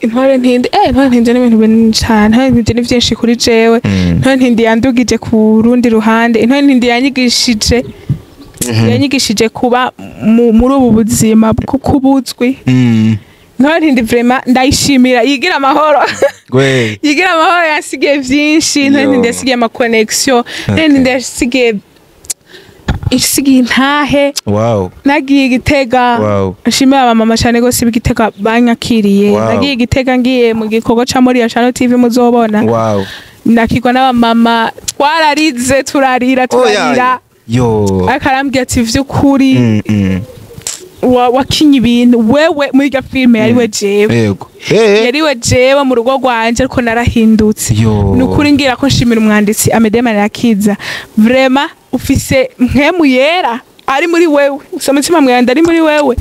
Intore Ntindi, Intore Ntindi ni ibintu binini cane. Intore Ntindi ni vyinshi kuri jewe. Intore Ntindi yandugije ku rundi ruhande. Intore Ntindi yanyigishije kuba muri ubu buzima bwo kubuzwi. Intore Ntindi vraiment ndayishimira, yigira amahoro. Gwe. Yigira amahoro, yasigiye vyinshi Intore Yo. Ntindi. Yasigiye ama connexion Intore Ntindi, yasigiye intahe. Nagiye Igitega. Nshimira abamama cyane gose b'Igitega banyakiriye. Nagiye Igitega ngiye mu gikorwa ca Moriya Channel TV muzobona. Nakirwa n'abamama, twararize, turarira, turarira. Yo. Ariko arambwira ati: "Vy'ukuri, wakinye ibintu wewe muri iryo filime yariwe jewe." Yego. Eh. Yariwe jewe mu rugo rwanje, ariko narahindutse. Yo. Ni ukuri ngira ko nshimira umwanditsi Amede Manirakiza, vraiment ufise mpwemu yera. Ari muri wewe, ufise umutima mweranda ari muri wewe,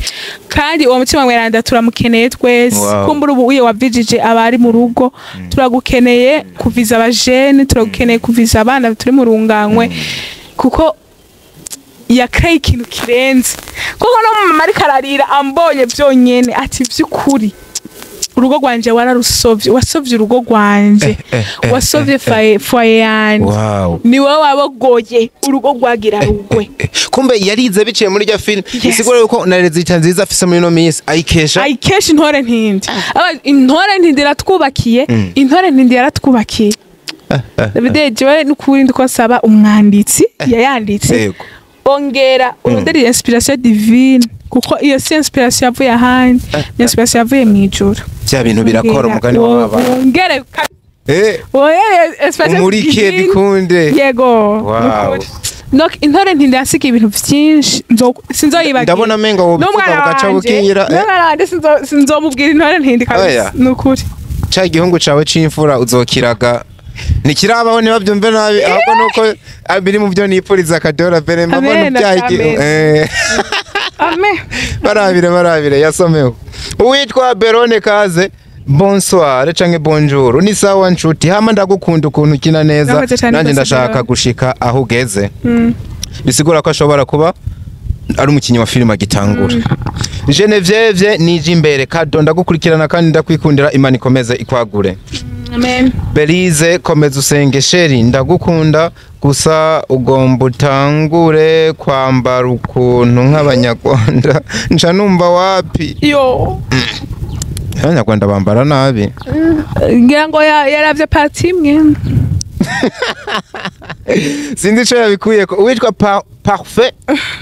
kandi uwo mutima mweranda turamukeneye twese. Kumbura ubu uye wavijije abari mu rugo, turagukeneye kuviza abajene, turagukeneye kuviza abana turi mu runganywe, kuko yakreye ikintu kirenze. Kuko no mama ariko ararira ambonye byonyene, ati vy'ukuri urugo rwanje wararusovye, wasovye urugo rwanje, wasovye foyer yanje, ni wowe wabogoye urugo rwagira rugwe. Kumbe yarize biciye muri rya film. Yes. Isigura yuko na résultat nziza afise muri no minsi ayikesha Ayikesha Intore Ntindi. Intore Ntindi iratwubakiye, Intore Ntindi yaratwubakiye. David, jewe n'ukuri ndiko nsaba umwanditsi yayanditse, ongera urondere inspiration divine, kuko iyo si inspiration yavuye ahandi, ni inspiration yavuye mu ijuru. Bya bintu birakora, umugani w'abana. Wongere wongere inspiration Umurike divine. bikunde. Yego. Nukuri. Donc Intore Ntindi yasiga ibintu vyinshi, sinzoyibagira. Ndabona menga wobivuga N'umwana bugaca wanje, bukira. n'umwana wanje sinzomubwira Intore Ntindi Oya. kabisa, nukuri. Ca igihungu cawe c'imfura uzokiraga, ntikirabaho, ntibabyumve nabi, ahubwo nuko biri mu byo nipfuriza akadora pere mbona Amen, ubyaye amen. Amen. Barabire barabire yasomewe. Uwitwa Berone Kaze, bonsoir canke bonjour, ni sawa nshuti, hama ndagukunda ukuntu ukina neza. Urakoze cane Nanjye rwose, ndashaka Berone. gushika aho ugeze. Bisigura ko ashobora kuba ari umukinnyi wa filime agitangura. Genevieve nije imbere kado, ndagukurikirana kandi ndakwikundira, Imana ikomeze ikwagure. Amen. Belize, komeza usenge chérie, ndagukunda, gusa ugomba utangure kwambara ukuntu nk'abanyarwanda, nca numva wapi. Yo. Abanyarwanda bambara nabi. Ngira ngo yaravye partie imwe. Sinzi ico yabikuye ko. Uwitwa Parfait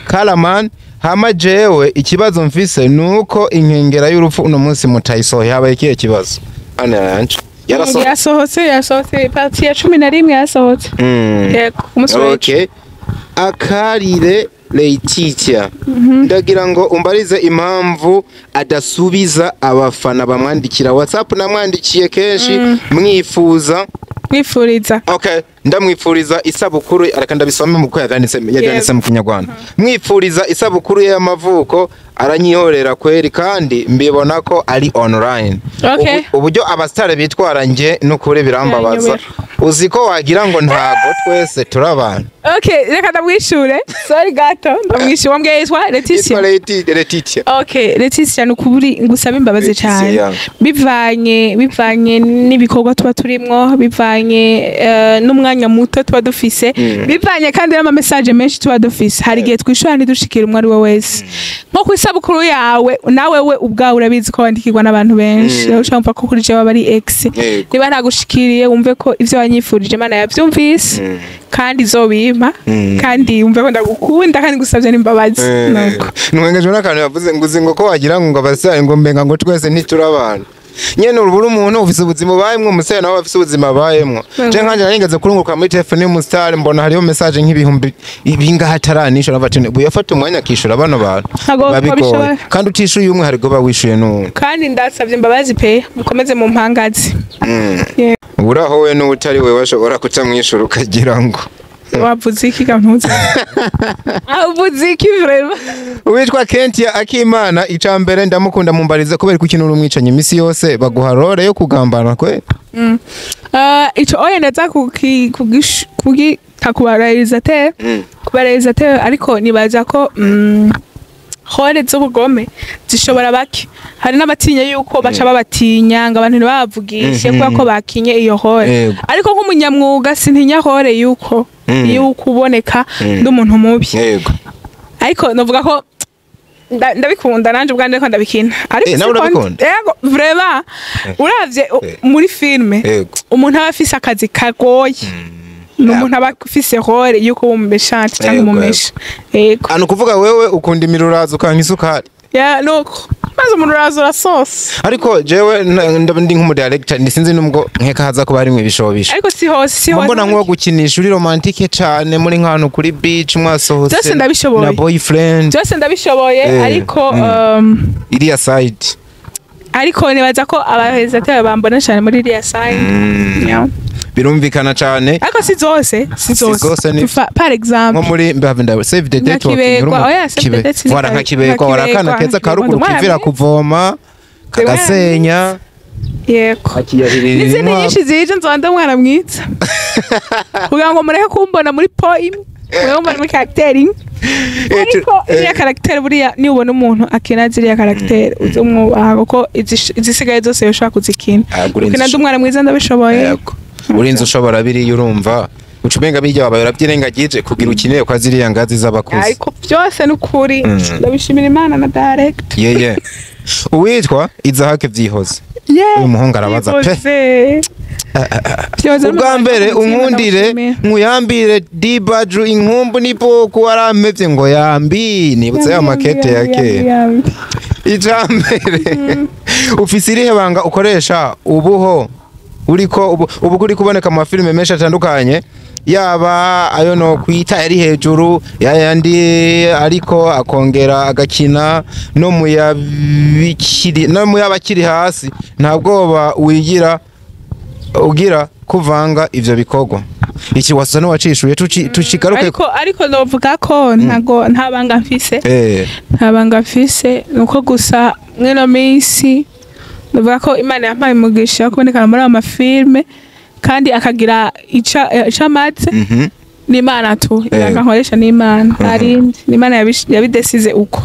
Kalaman, hama jewe ikibazo mfise nuko Inkengera y'urupfu uno munsi mutayisohoye, habaye ikihe kibazo? Ana yanje yarasohoye. Yasohotse, partie ya 11 yasohotse. Yego, ku munsi w'ejo. Okay. Akarire Laetitia, ndagira ngo umbarize impamvu adasubiza abafana bamwandikira WhatsApp. Namwandikiye kenshi mwifuza Mwifuriza. Okay, ndamwifuriza isabukuru, areka ndabisome mu ko yavyanditse mu Kinyarwanda. Mwifuriza isabukuru ye y'amavuko, aranyihorera kweri, kandi mbibona ko ari online. Uburyo abasitari bitwara nje n'ukuri birambabaza. Biranyobera. Uzi ko wagira ngo ntago twese turi abantu. Okay, reka ndamwishure. Sorry gato, ndamwishure. Wambwiye yitwa Letitia. Yitwa Letitia. Okay, Letitia, nukuri ngusaba imbabazi Letitia, cyane. Bivanye n'ibikorwa tuba turimwo, bivanye n'umwanya muto tuba dufise, bivanye kandi n'ama message menshi tuba dufise. Hari igihe twishura ntidushikire umwe ari we wese. Nko ku isabukuru yawe, nawe we ubwawe urabizi ko wandikirwa n'abantu benshi. Rero ushobora kumva ko kuri jewe aba ari ex. Niba ntagushikiriye, wumve ko ivyo wanyifurije Imana yavyumvise kandi izobimpa, kandi wumve ko ndagukunda kandi ngusavye n'imbabazi. Nuko. Ntwengejwe n'akantu yavuze ngo uzi ngo ko wagira ngo abasitari ngo mbenga ngo twese ntituri abantu. Nyene urubura umuntu ufise ubuzima ubayemwo, umusitari nawe afise ubuzima abayemwo. Je nkanje narigeze kurunguruka muri telefone y'umusitari, mbona hariho message nk'ibihumbi ibingahe ataranisha, navuga ati buyafata umwanya akishura bano bantu. Ntago Biba bigoye. wabishobora. Kandi utishuye umwe hari goba wishuye n'uwundi. Kandi ndasabye imbabazi pe, mukomeze mu mpangazi. Yeah. Uraho we n'utari we washobora kutamwishura ukagira ngo Wavuze iki gampuza? Wavuze iki vraiment? Uwitwa Kentia Akimana, icambere ndamukunda, mumbarize kubera ko ikintu urumwicanyi imisi yose baguha role yo kugambana kwe. Ico oya ndaza kugita ku baréalisateur, ku baréalisateur, ariko nibaza ko rôle z'ubugome zishobora bake. Hari n'abatinya yuko baca babatinya ngo abantu ntibabavugishe kubera ko bakinye iyo rôle. Ariko nk'umunyamwuga sintinya rôle yuko yuko uboneka ndi umuntu mubi. Ariko novuga ko ndabikunda nanje ubwanjye ko ndabikina, ariko Nawe siko urabikunda? Yego, vraiment, uravye muri filme, umuntu aba afise akazi kagoye ni umuntu aba afise rôle yuko uba umuméchante cyangwa umuméchant, yego. Ano kuvuga wewe ukunda imirurazo ukanka isukari. Ya, nuko maze umuntu uraza urasosa. Ariko jewe ndi nk'umudirector, sinzi nubwo nkeka haza kuba harimwo ibishobisho. Ariko si hose, si hose. Mbona nk'uwo gukinisha uri romantique cane muri nk'ahantu kuri beach mwasohotse Byose ndabishoboye. na boyfriend. Byose ndabishoboye, ariko iriya side. Ariko nibaza ko abaréalisateur bambona cyane muri iriya side. Yeah. Birumvikana cane. Ariko si zose, si zose. Zose ni- Par exemple, Nko muri mbavinda Save the Nka Date. Kibekwa, oya, Save the Date. Wara nka Kibekwa, wara akana keza karuguru Umwana kivira mwiza. kuvoma kagasenya. Yego. Akiyahirira N'izindi inkwavu. nyinshi zije, nzoba ndi umwana mwiza kugira ngo mureke kumbona muri po imwe, mureke kumbona muri caractère imwe. Ariko iriya caractère, buriya nibona umuntu akina ziriya caractère, uze umwubaha, kuko izisigaye zose yoshobora kuzikina. Ah, urenze Gukina ndi umwana mwiza ndabishoboye. Yego. Urinze ushobora biriya, urumva uca umenga bijya wabaye urabyirengagije kugira ukinire kwa ziriya ngazi z'abakuze. Ariko byose ni ukuri, ndabishimira Imana na direct. Yeye uwitwa Izahake Vyihoze. Uyu muhungu arabaza pe. pe. Ubwa mbere unkundire nkuyambire dibaju inkumbu n'ipoku warampevye ngo yambi, nibutse ya makete ya kera. Icya mbere, ufise irihe banga ukoresha ubuho uriko ubu kuri kuboneka mu mafilime menshi atandukanye, yaba ayo no kwita yari hejuru yayandi, ariko akongera agakina no mu yabikiri no mu yabakiri hasi, nta bwoba wigira ugira kuvanga ivyo bikorwa? Iki wasa n'uwacishuye, tucigaruke. Ariko novuga ko ntago nta banga mfise. Nta banga mfise, nuko gusa mwino minsi ndavuga ko Imana yampaye umugisha wo kubonekana muri ayo mafilme, kandi akagira ica amaze. Ni Imana tu, ibanga nkoresha ni Imana, nta rindi, ni Imana yabidesize uko.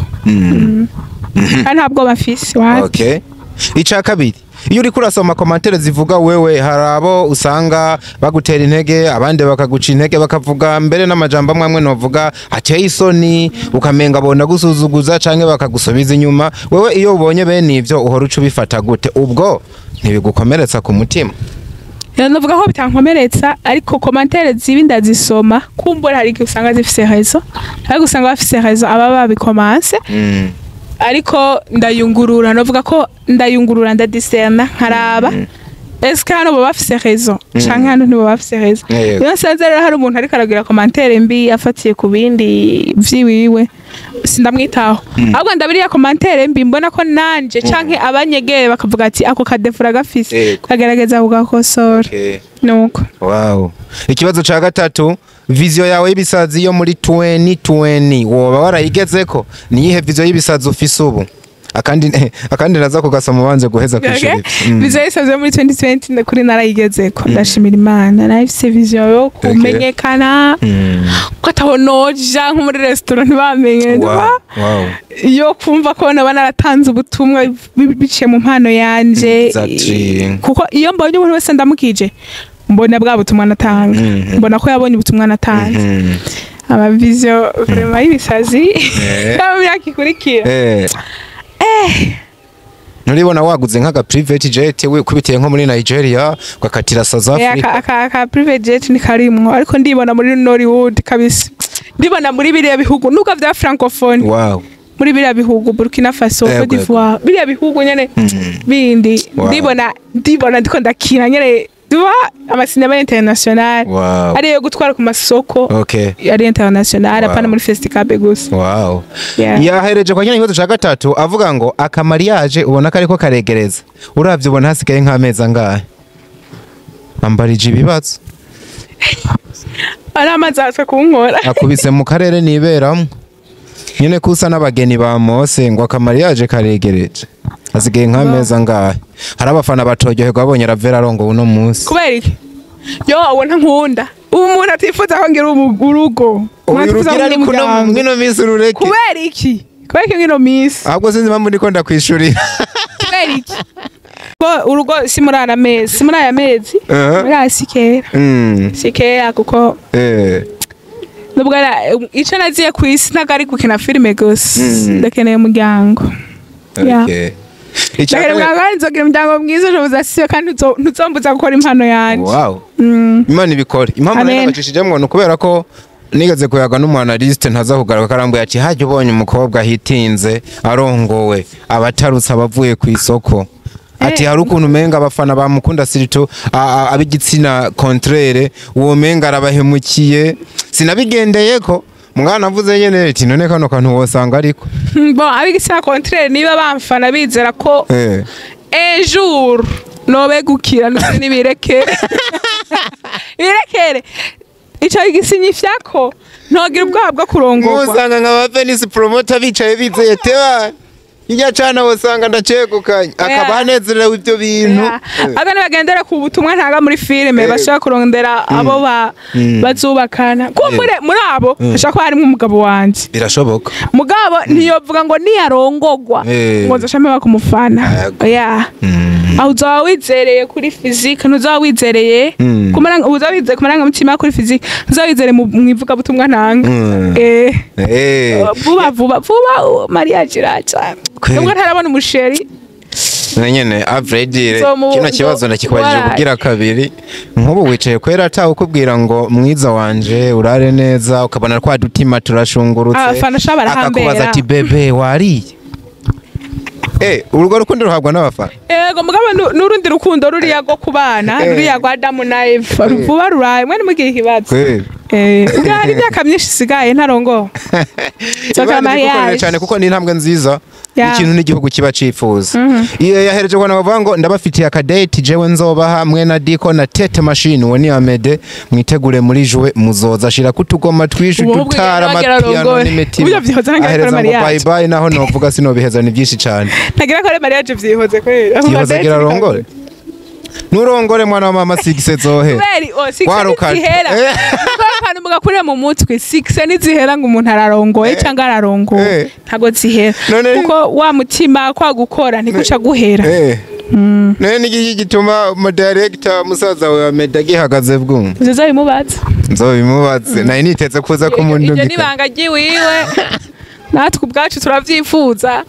Kandi nta bwoba mfise wapi. Okay. Ica kabiri, iyo uriko urasoma commentaires zivuga wewe, hari abo usanga bagutera intege, abandi bakaguca intege, bakavuga mbere n'amajambo amwe amwe novuga ateye isoni, ukamenga bona gusuzuguza canke bakagusubiza inyuma. Wewe iyo ubonye bene ivyo, uhora uca ubifata gute? Ubwo ntibigukomeretsa ku mutima? Navuga ko bitankomeretsa, ariko commentaires zibi ndazisoma, kumbura hari igihe usanga zifise raison, ariko usanga bafise raison aba babikomanse. Ariko ndayungurura, navuga ko ndayungurura, ndadiserna, nkaraba eske hano baba bafise raison canke hano ntibaba bafise raison. Iyo nsanze rero hari umuntu ariko aragira commentaire mbi afatiye ku bindi vyiwiwe, sindamwitaho, ahubwo ndabiriya commentaire mbi mbona ko nanje canke abanyegere bakavuga ati ako ka défaut uragafise, kagerageza kugakosora. Nuko. Wow. Ikibazo ca gatatu, vision yawe y'ibisazi yo muri 2020 woba warayigezeko? Niyihe vision y'ibisazi ufise ubu? Akandi naza kugasoma ubanze guheza kwishura Okay. ivyo. Vision y'isazi yo muri 2020, ndakuri narayigezeko, ndashimira Imana. Narifise vision yo kumenyekana, ko ataho noja nko muri restaurant ntibamenye. Yo kumva ko naba naratanze ubutumwa biciye mu mpano yanje. Kuko iyo mbonye umuntu wese ndamukije, mbona bwa butumwa natanga, mbona ko yabonye ubutumwa natanze. Ama vision vraiment y'ibisazi mu myaka ikurikira. Nturibona waguze nk'aga private jet, wikubitiye nko muri Nigeria, ugakatira South Africa? Aka private jet ni karimwo, ariko ndibona muri Nollywood kabisa, ndibona muri biriya bihugu nubwo vya francophone, muri biriya bihugu, Burkina Faso, Cote d'Ivoire, biriya bihugu nyene bindi. Ndibona ndiko ndakina nyene duba amasinema international, ariyo gutwara ku masoko, ari international, apana muri Festicab gusa. Yeah. Yahereje kwa kino kibazo ca gatatu avuga ngo aka mariage ubona ko ariko karegereza. Uravye ubona hasigaye nk'amezi angahe? Ambarije ibibazo. Ari amazi aratwe kunkora. Akubise mu karere niberamwo nyene kusa n'abageni ba Mose, ngo aka mariage karegereje, hasigaye nk'amezi angahe? Hari abafana batoryoherwa babonye Ravera arongo uno munsi. Kubera iki? Yo, uwo ntankunda, ubu umuntu atifuza ko ngira urugo. Umuntu Uyu atifuza ko rugira ngira ariko uno umuryango. mwino minsi urureke. Kubera iki? Kubera iki mwino minsi? Ahubwo sinzi impamvu ndiko ndakwishurira. Kubera iki? Ko urugo si muri aya mezi, si muri aya mezi. Muri aya si kera, si kera, kuko nubwo ico naziye ku isi ntabwo ari gukina filime gusa. Ndakeneye umuryango. Yeah. Icya Ndakeneye kabiri- umuryango, kandi nzogira umuryango mwiza ushoboza siyo, kandi ntuzombuza gukora impano yanje. Imana ibikore. Impamvu Amen. nari nabacishijemwo ni ukubera ko nigeze kuyaga n'umu analyste, ntaza kugaruka, karambuye ati hajya ubonye umukobwa ahitinze arongowe, abatarutse abavuye ku isoko, ati hari ukuntu umenga abafana bamukunda, surtout ab'igitsina contraire, uwo menga arabahemukiye. Sinabigendeyeko, mugana navuze nyene ati none kano kantu wosanga ariko Bon, ab'igitsina contraire, niba bamfana bizera ko un jour Nobegukira nuse nibirekere. Birekere. Ico igisinyifyako ntogira ubwoba bwo kurongorwa. Usanga nka ba Venice promoter bicaye bizeye teba. Ijya cana wosanga ndacegukanye akaba anezerewe ibyo bintu. Abana bagendera ku butumwa ntaga muri filime bashaka kurondera abo bazubakana. Kumbure muri abo bashaka ko harimo umugabo wanje. Birashoboka. Mugabo ntiyovuga ngo niyarongogwa ngo nzoshame bakumufana. Yeah. Aho uzaba wizereye kuri physique, ntuzaba wizereye kumaranga, uzaba wizeye kumaranga mutima kuri physique, ntuzaba wizereye mu ivuga butumwa ntanga. Vuba vuba vuba mariage iraca. Nubwo ntarabona umusheri nyene avredi kino kibazo ndakikubajije kugira kabiri. Nk'ubu wicaye kwera atawe ukubwira ngo mwiza wanje urare neza, ukabona kwa dutima turashungurutse, akakubaza ati bebe wariye? Urugo rukundo ruhabwa n'abafana. Ego mugabo n'urundi rukundo ruriya rwo kubana, ruriya rwa Adamu na Eva ruvuba ruraye mwe nimugira ikibazo. Ubwo hari imyaka myinshi isigaye ntarongo. Cyane kuko ni intambwe nziza, ikintu n'igihugu kiba cifuza. Iyo yahereje kwa nabavuga ngo ndabafitiye akadate jewe nzobaha mwe na Diko na Tete Machine uwo ni Amede, mwitegure muri jwe muzoza shira kutugoma twishu tutara amapiano n'imitima. Ahereza ngo bye bye naho novuga sinobiheza ni byinshi cyane. Ntagira ko ari mariage vyihoze kwera. Vyihoze gira rongore. Nurongore mwana wa mama 6 zohe. Kweri o 6 nizihera. Kuko mugakure mu mutwe 6 nizihera ngo umuntu ararongoye cyangwa ararongoye. Ntago zihera. Kuko wa mutima kwa gukora ntikuca guhera. None nigi gituma mu director musaza wa Amede gihagaze bwumva. Nzobimubaza. Nzobimubaze. Nayi niteze kuza ko umuntu ngika. Ibyo nibanga giwiwe. Natwe ubwacu turavyifuza.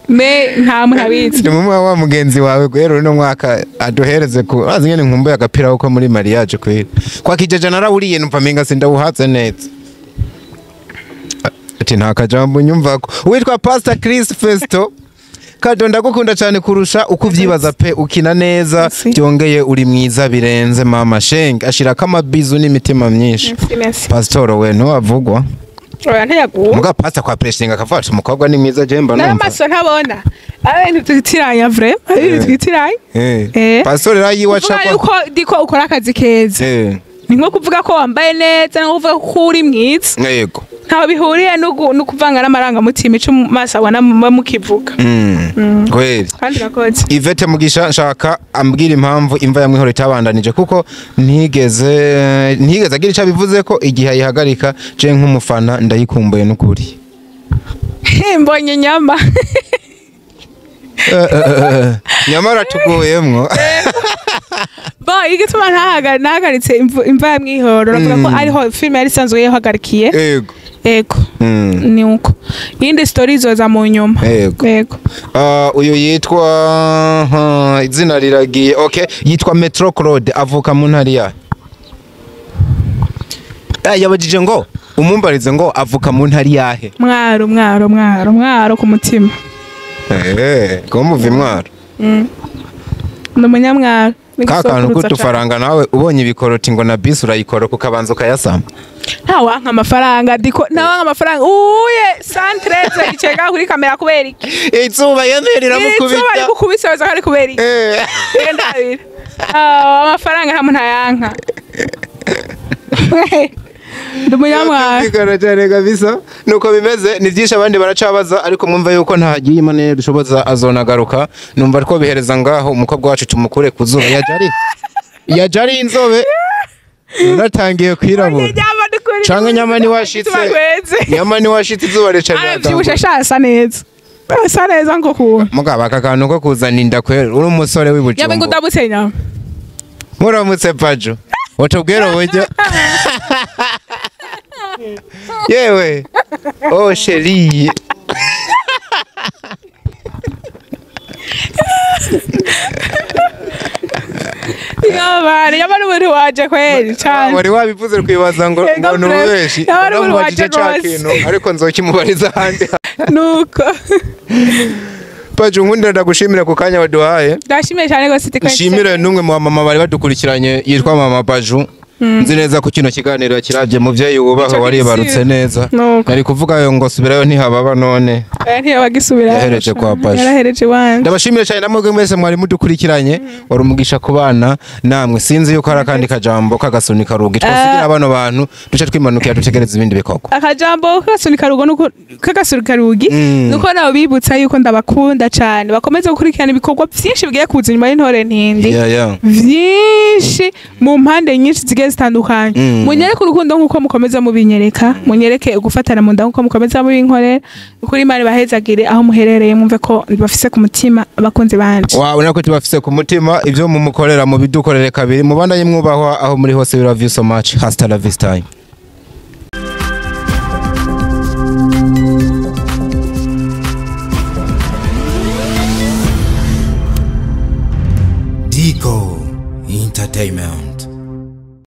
Me nta muntu abizi. Ndi mumwe wa mugenzi wawe guhera uno mwaka aduhereze ku azi ngene nkumbuye agapira uko muri mariage kwera. Kwa kijeje narawuriye numva menga sindawuhatse neza. Ati nta kajambo nyumvako. Witwa Pastor Chris Festo. Kado ndagukunda cyane kurusha uko uvyibaza pe, ukina neza byongeye uri mwiza birenze mama Sheng ashira kamabizu n'imitima myinshi. Pastor we ntiwavugwa. Oya ntiyaguwe. Muga pastor kwa pressing akafasha umukobwa ni mwiza jemba numva. Namaso ntabona. Abantu twitiranya vrai, abantu twitiranya. Pastor rayi wacha kwa yuko diko ukora akazi keza. Ni nko kuvuga ko wambaye neza, no kuvuga ko uri mwiza. Yego. Ntaho bihuriye no kuvanga n'amaranga mutima ico maso abona mukivuga. Kweli. Kandi rakoze. Ivete Mugisha nshaka ambwira impamvu imva ya Mwihoro itabandanije kuko ntigeze agira ico bivuze ko igihe ayihagarika je nk'umufana ndayikumbuye n'ukuri. Mbonye nyama. Nyamara tuguyemwo. Ba igituma ntahagaritse imva ya Mwihoro navuga ko ariho filme yari isanzwe yahagarikiye. Yego. Ego. Ni uko. Yindi story izoza mu nyuma. Yego. Uyu yitwa izina riragiye. Okay, yitwa Metro Claude avuka mu ntari ya. Yabajije ngo umumbarize ngo avuka mu ntari yahe. Mwaro mwaro mwaro mwaro ku mutima. Ko muva imwaro. Ndi umunyamwaro. Kakantu kutufaranga nawe ubonye ibikoroti ngo na bisi urayikoroka ukabanza ukayasama. Ntawanka amafaranga diko, ntawanka amafaranga. Uye 113 icega kuri kamera kubera iki? Izuba yemerera mukubita. Izuba rikukubise waza kari kubera iki? Ndabira. Amafaranga nta muntu ayanka. Ndi umunyamwaro. Bikora cyane kabisa. Nuko bimeze ni byinshi abandi baracabaza ariko mwumva yuko ntagiye Imana dushoboza azonagaruka. Numva ko bihereza ngaho umukobwa wacu tumukure kuzuba yajari. Yajari inzobe. Natangiye kwirabura. Canke nyama ni washitse. Nyama ni washitse izuba rica riratanga. Aravyibusha shasa neza. Asa neza ngo kuwa. Mugaba akakantu ko kuzana inda kwera uri umusore w'ibucumbo. Yabe ngo ndabutse nyama. Muramutse Pajo. Watubwira uburyo. Yewe. Oh chérie. Yabari, yabari uri waje kweli cyane. Wari wabivuze kwibaza ngo ngo nubeshi. Yabari uri waje kintu ariko nzokimubariza handi. Nuko. Pajo nkundira ndagushimira ku kanya waduhaye. Ndashimiye cyane gose tiko. Nshimire numwe mu mama bari badukurikiranye yitwa Mama Pajo. Nzi neza ko kino kiganiro kiravye, muvyeyi wubaha, Ico waribarutse gisibe. neza. Nuko. Nari kuvuga yo ngo subirayo ntihababa none. Oya, ntiyabagisubira. Yahereje kwa Pasha. Yarahereje wanje. Ndabashimiye cyane namwe mwese mwari mudukurikiranye. Wari umugisha ku bana namwe. Sinzi yuko hari akandi kajambo kagasunika rugi twasigira bano bantu, duce twimanukira dutegereza ibindi bikorwa. Akajambo kagasunika rugo nuko kagasunika rugi nuko nabo bibutsa yuko ndabakunda cyane, bakomeze gukurikirana ibikorwa byinshi bigiye kuza inyuma y'Intore Ntindi, vyinshi mu mpande nyinshi zigiye zitandukanye. Munyereke urukundo nk'uko mukomeza mubinyereka, munyereke gufatana mu nda nk'uko mukomeza mubinkorera. Ukuri Imana ibahezagire aho muherereye, mwumve ko bafise ku mutima, abakunzi banje. Wawe nako tubafise ku mutima. Ibyo mumukorera mubidukorere kabiri. Mubandanye mwubahwa aho muri hose. We love you so much. Hasta la vista. Digo Entertainment.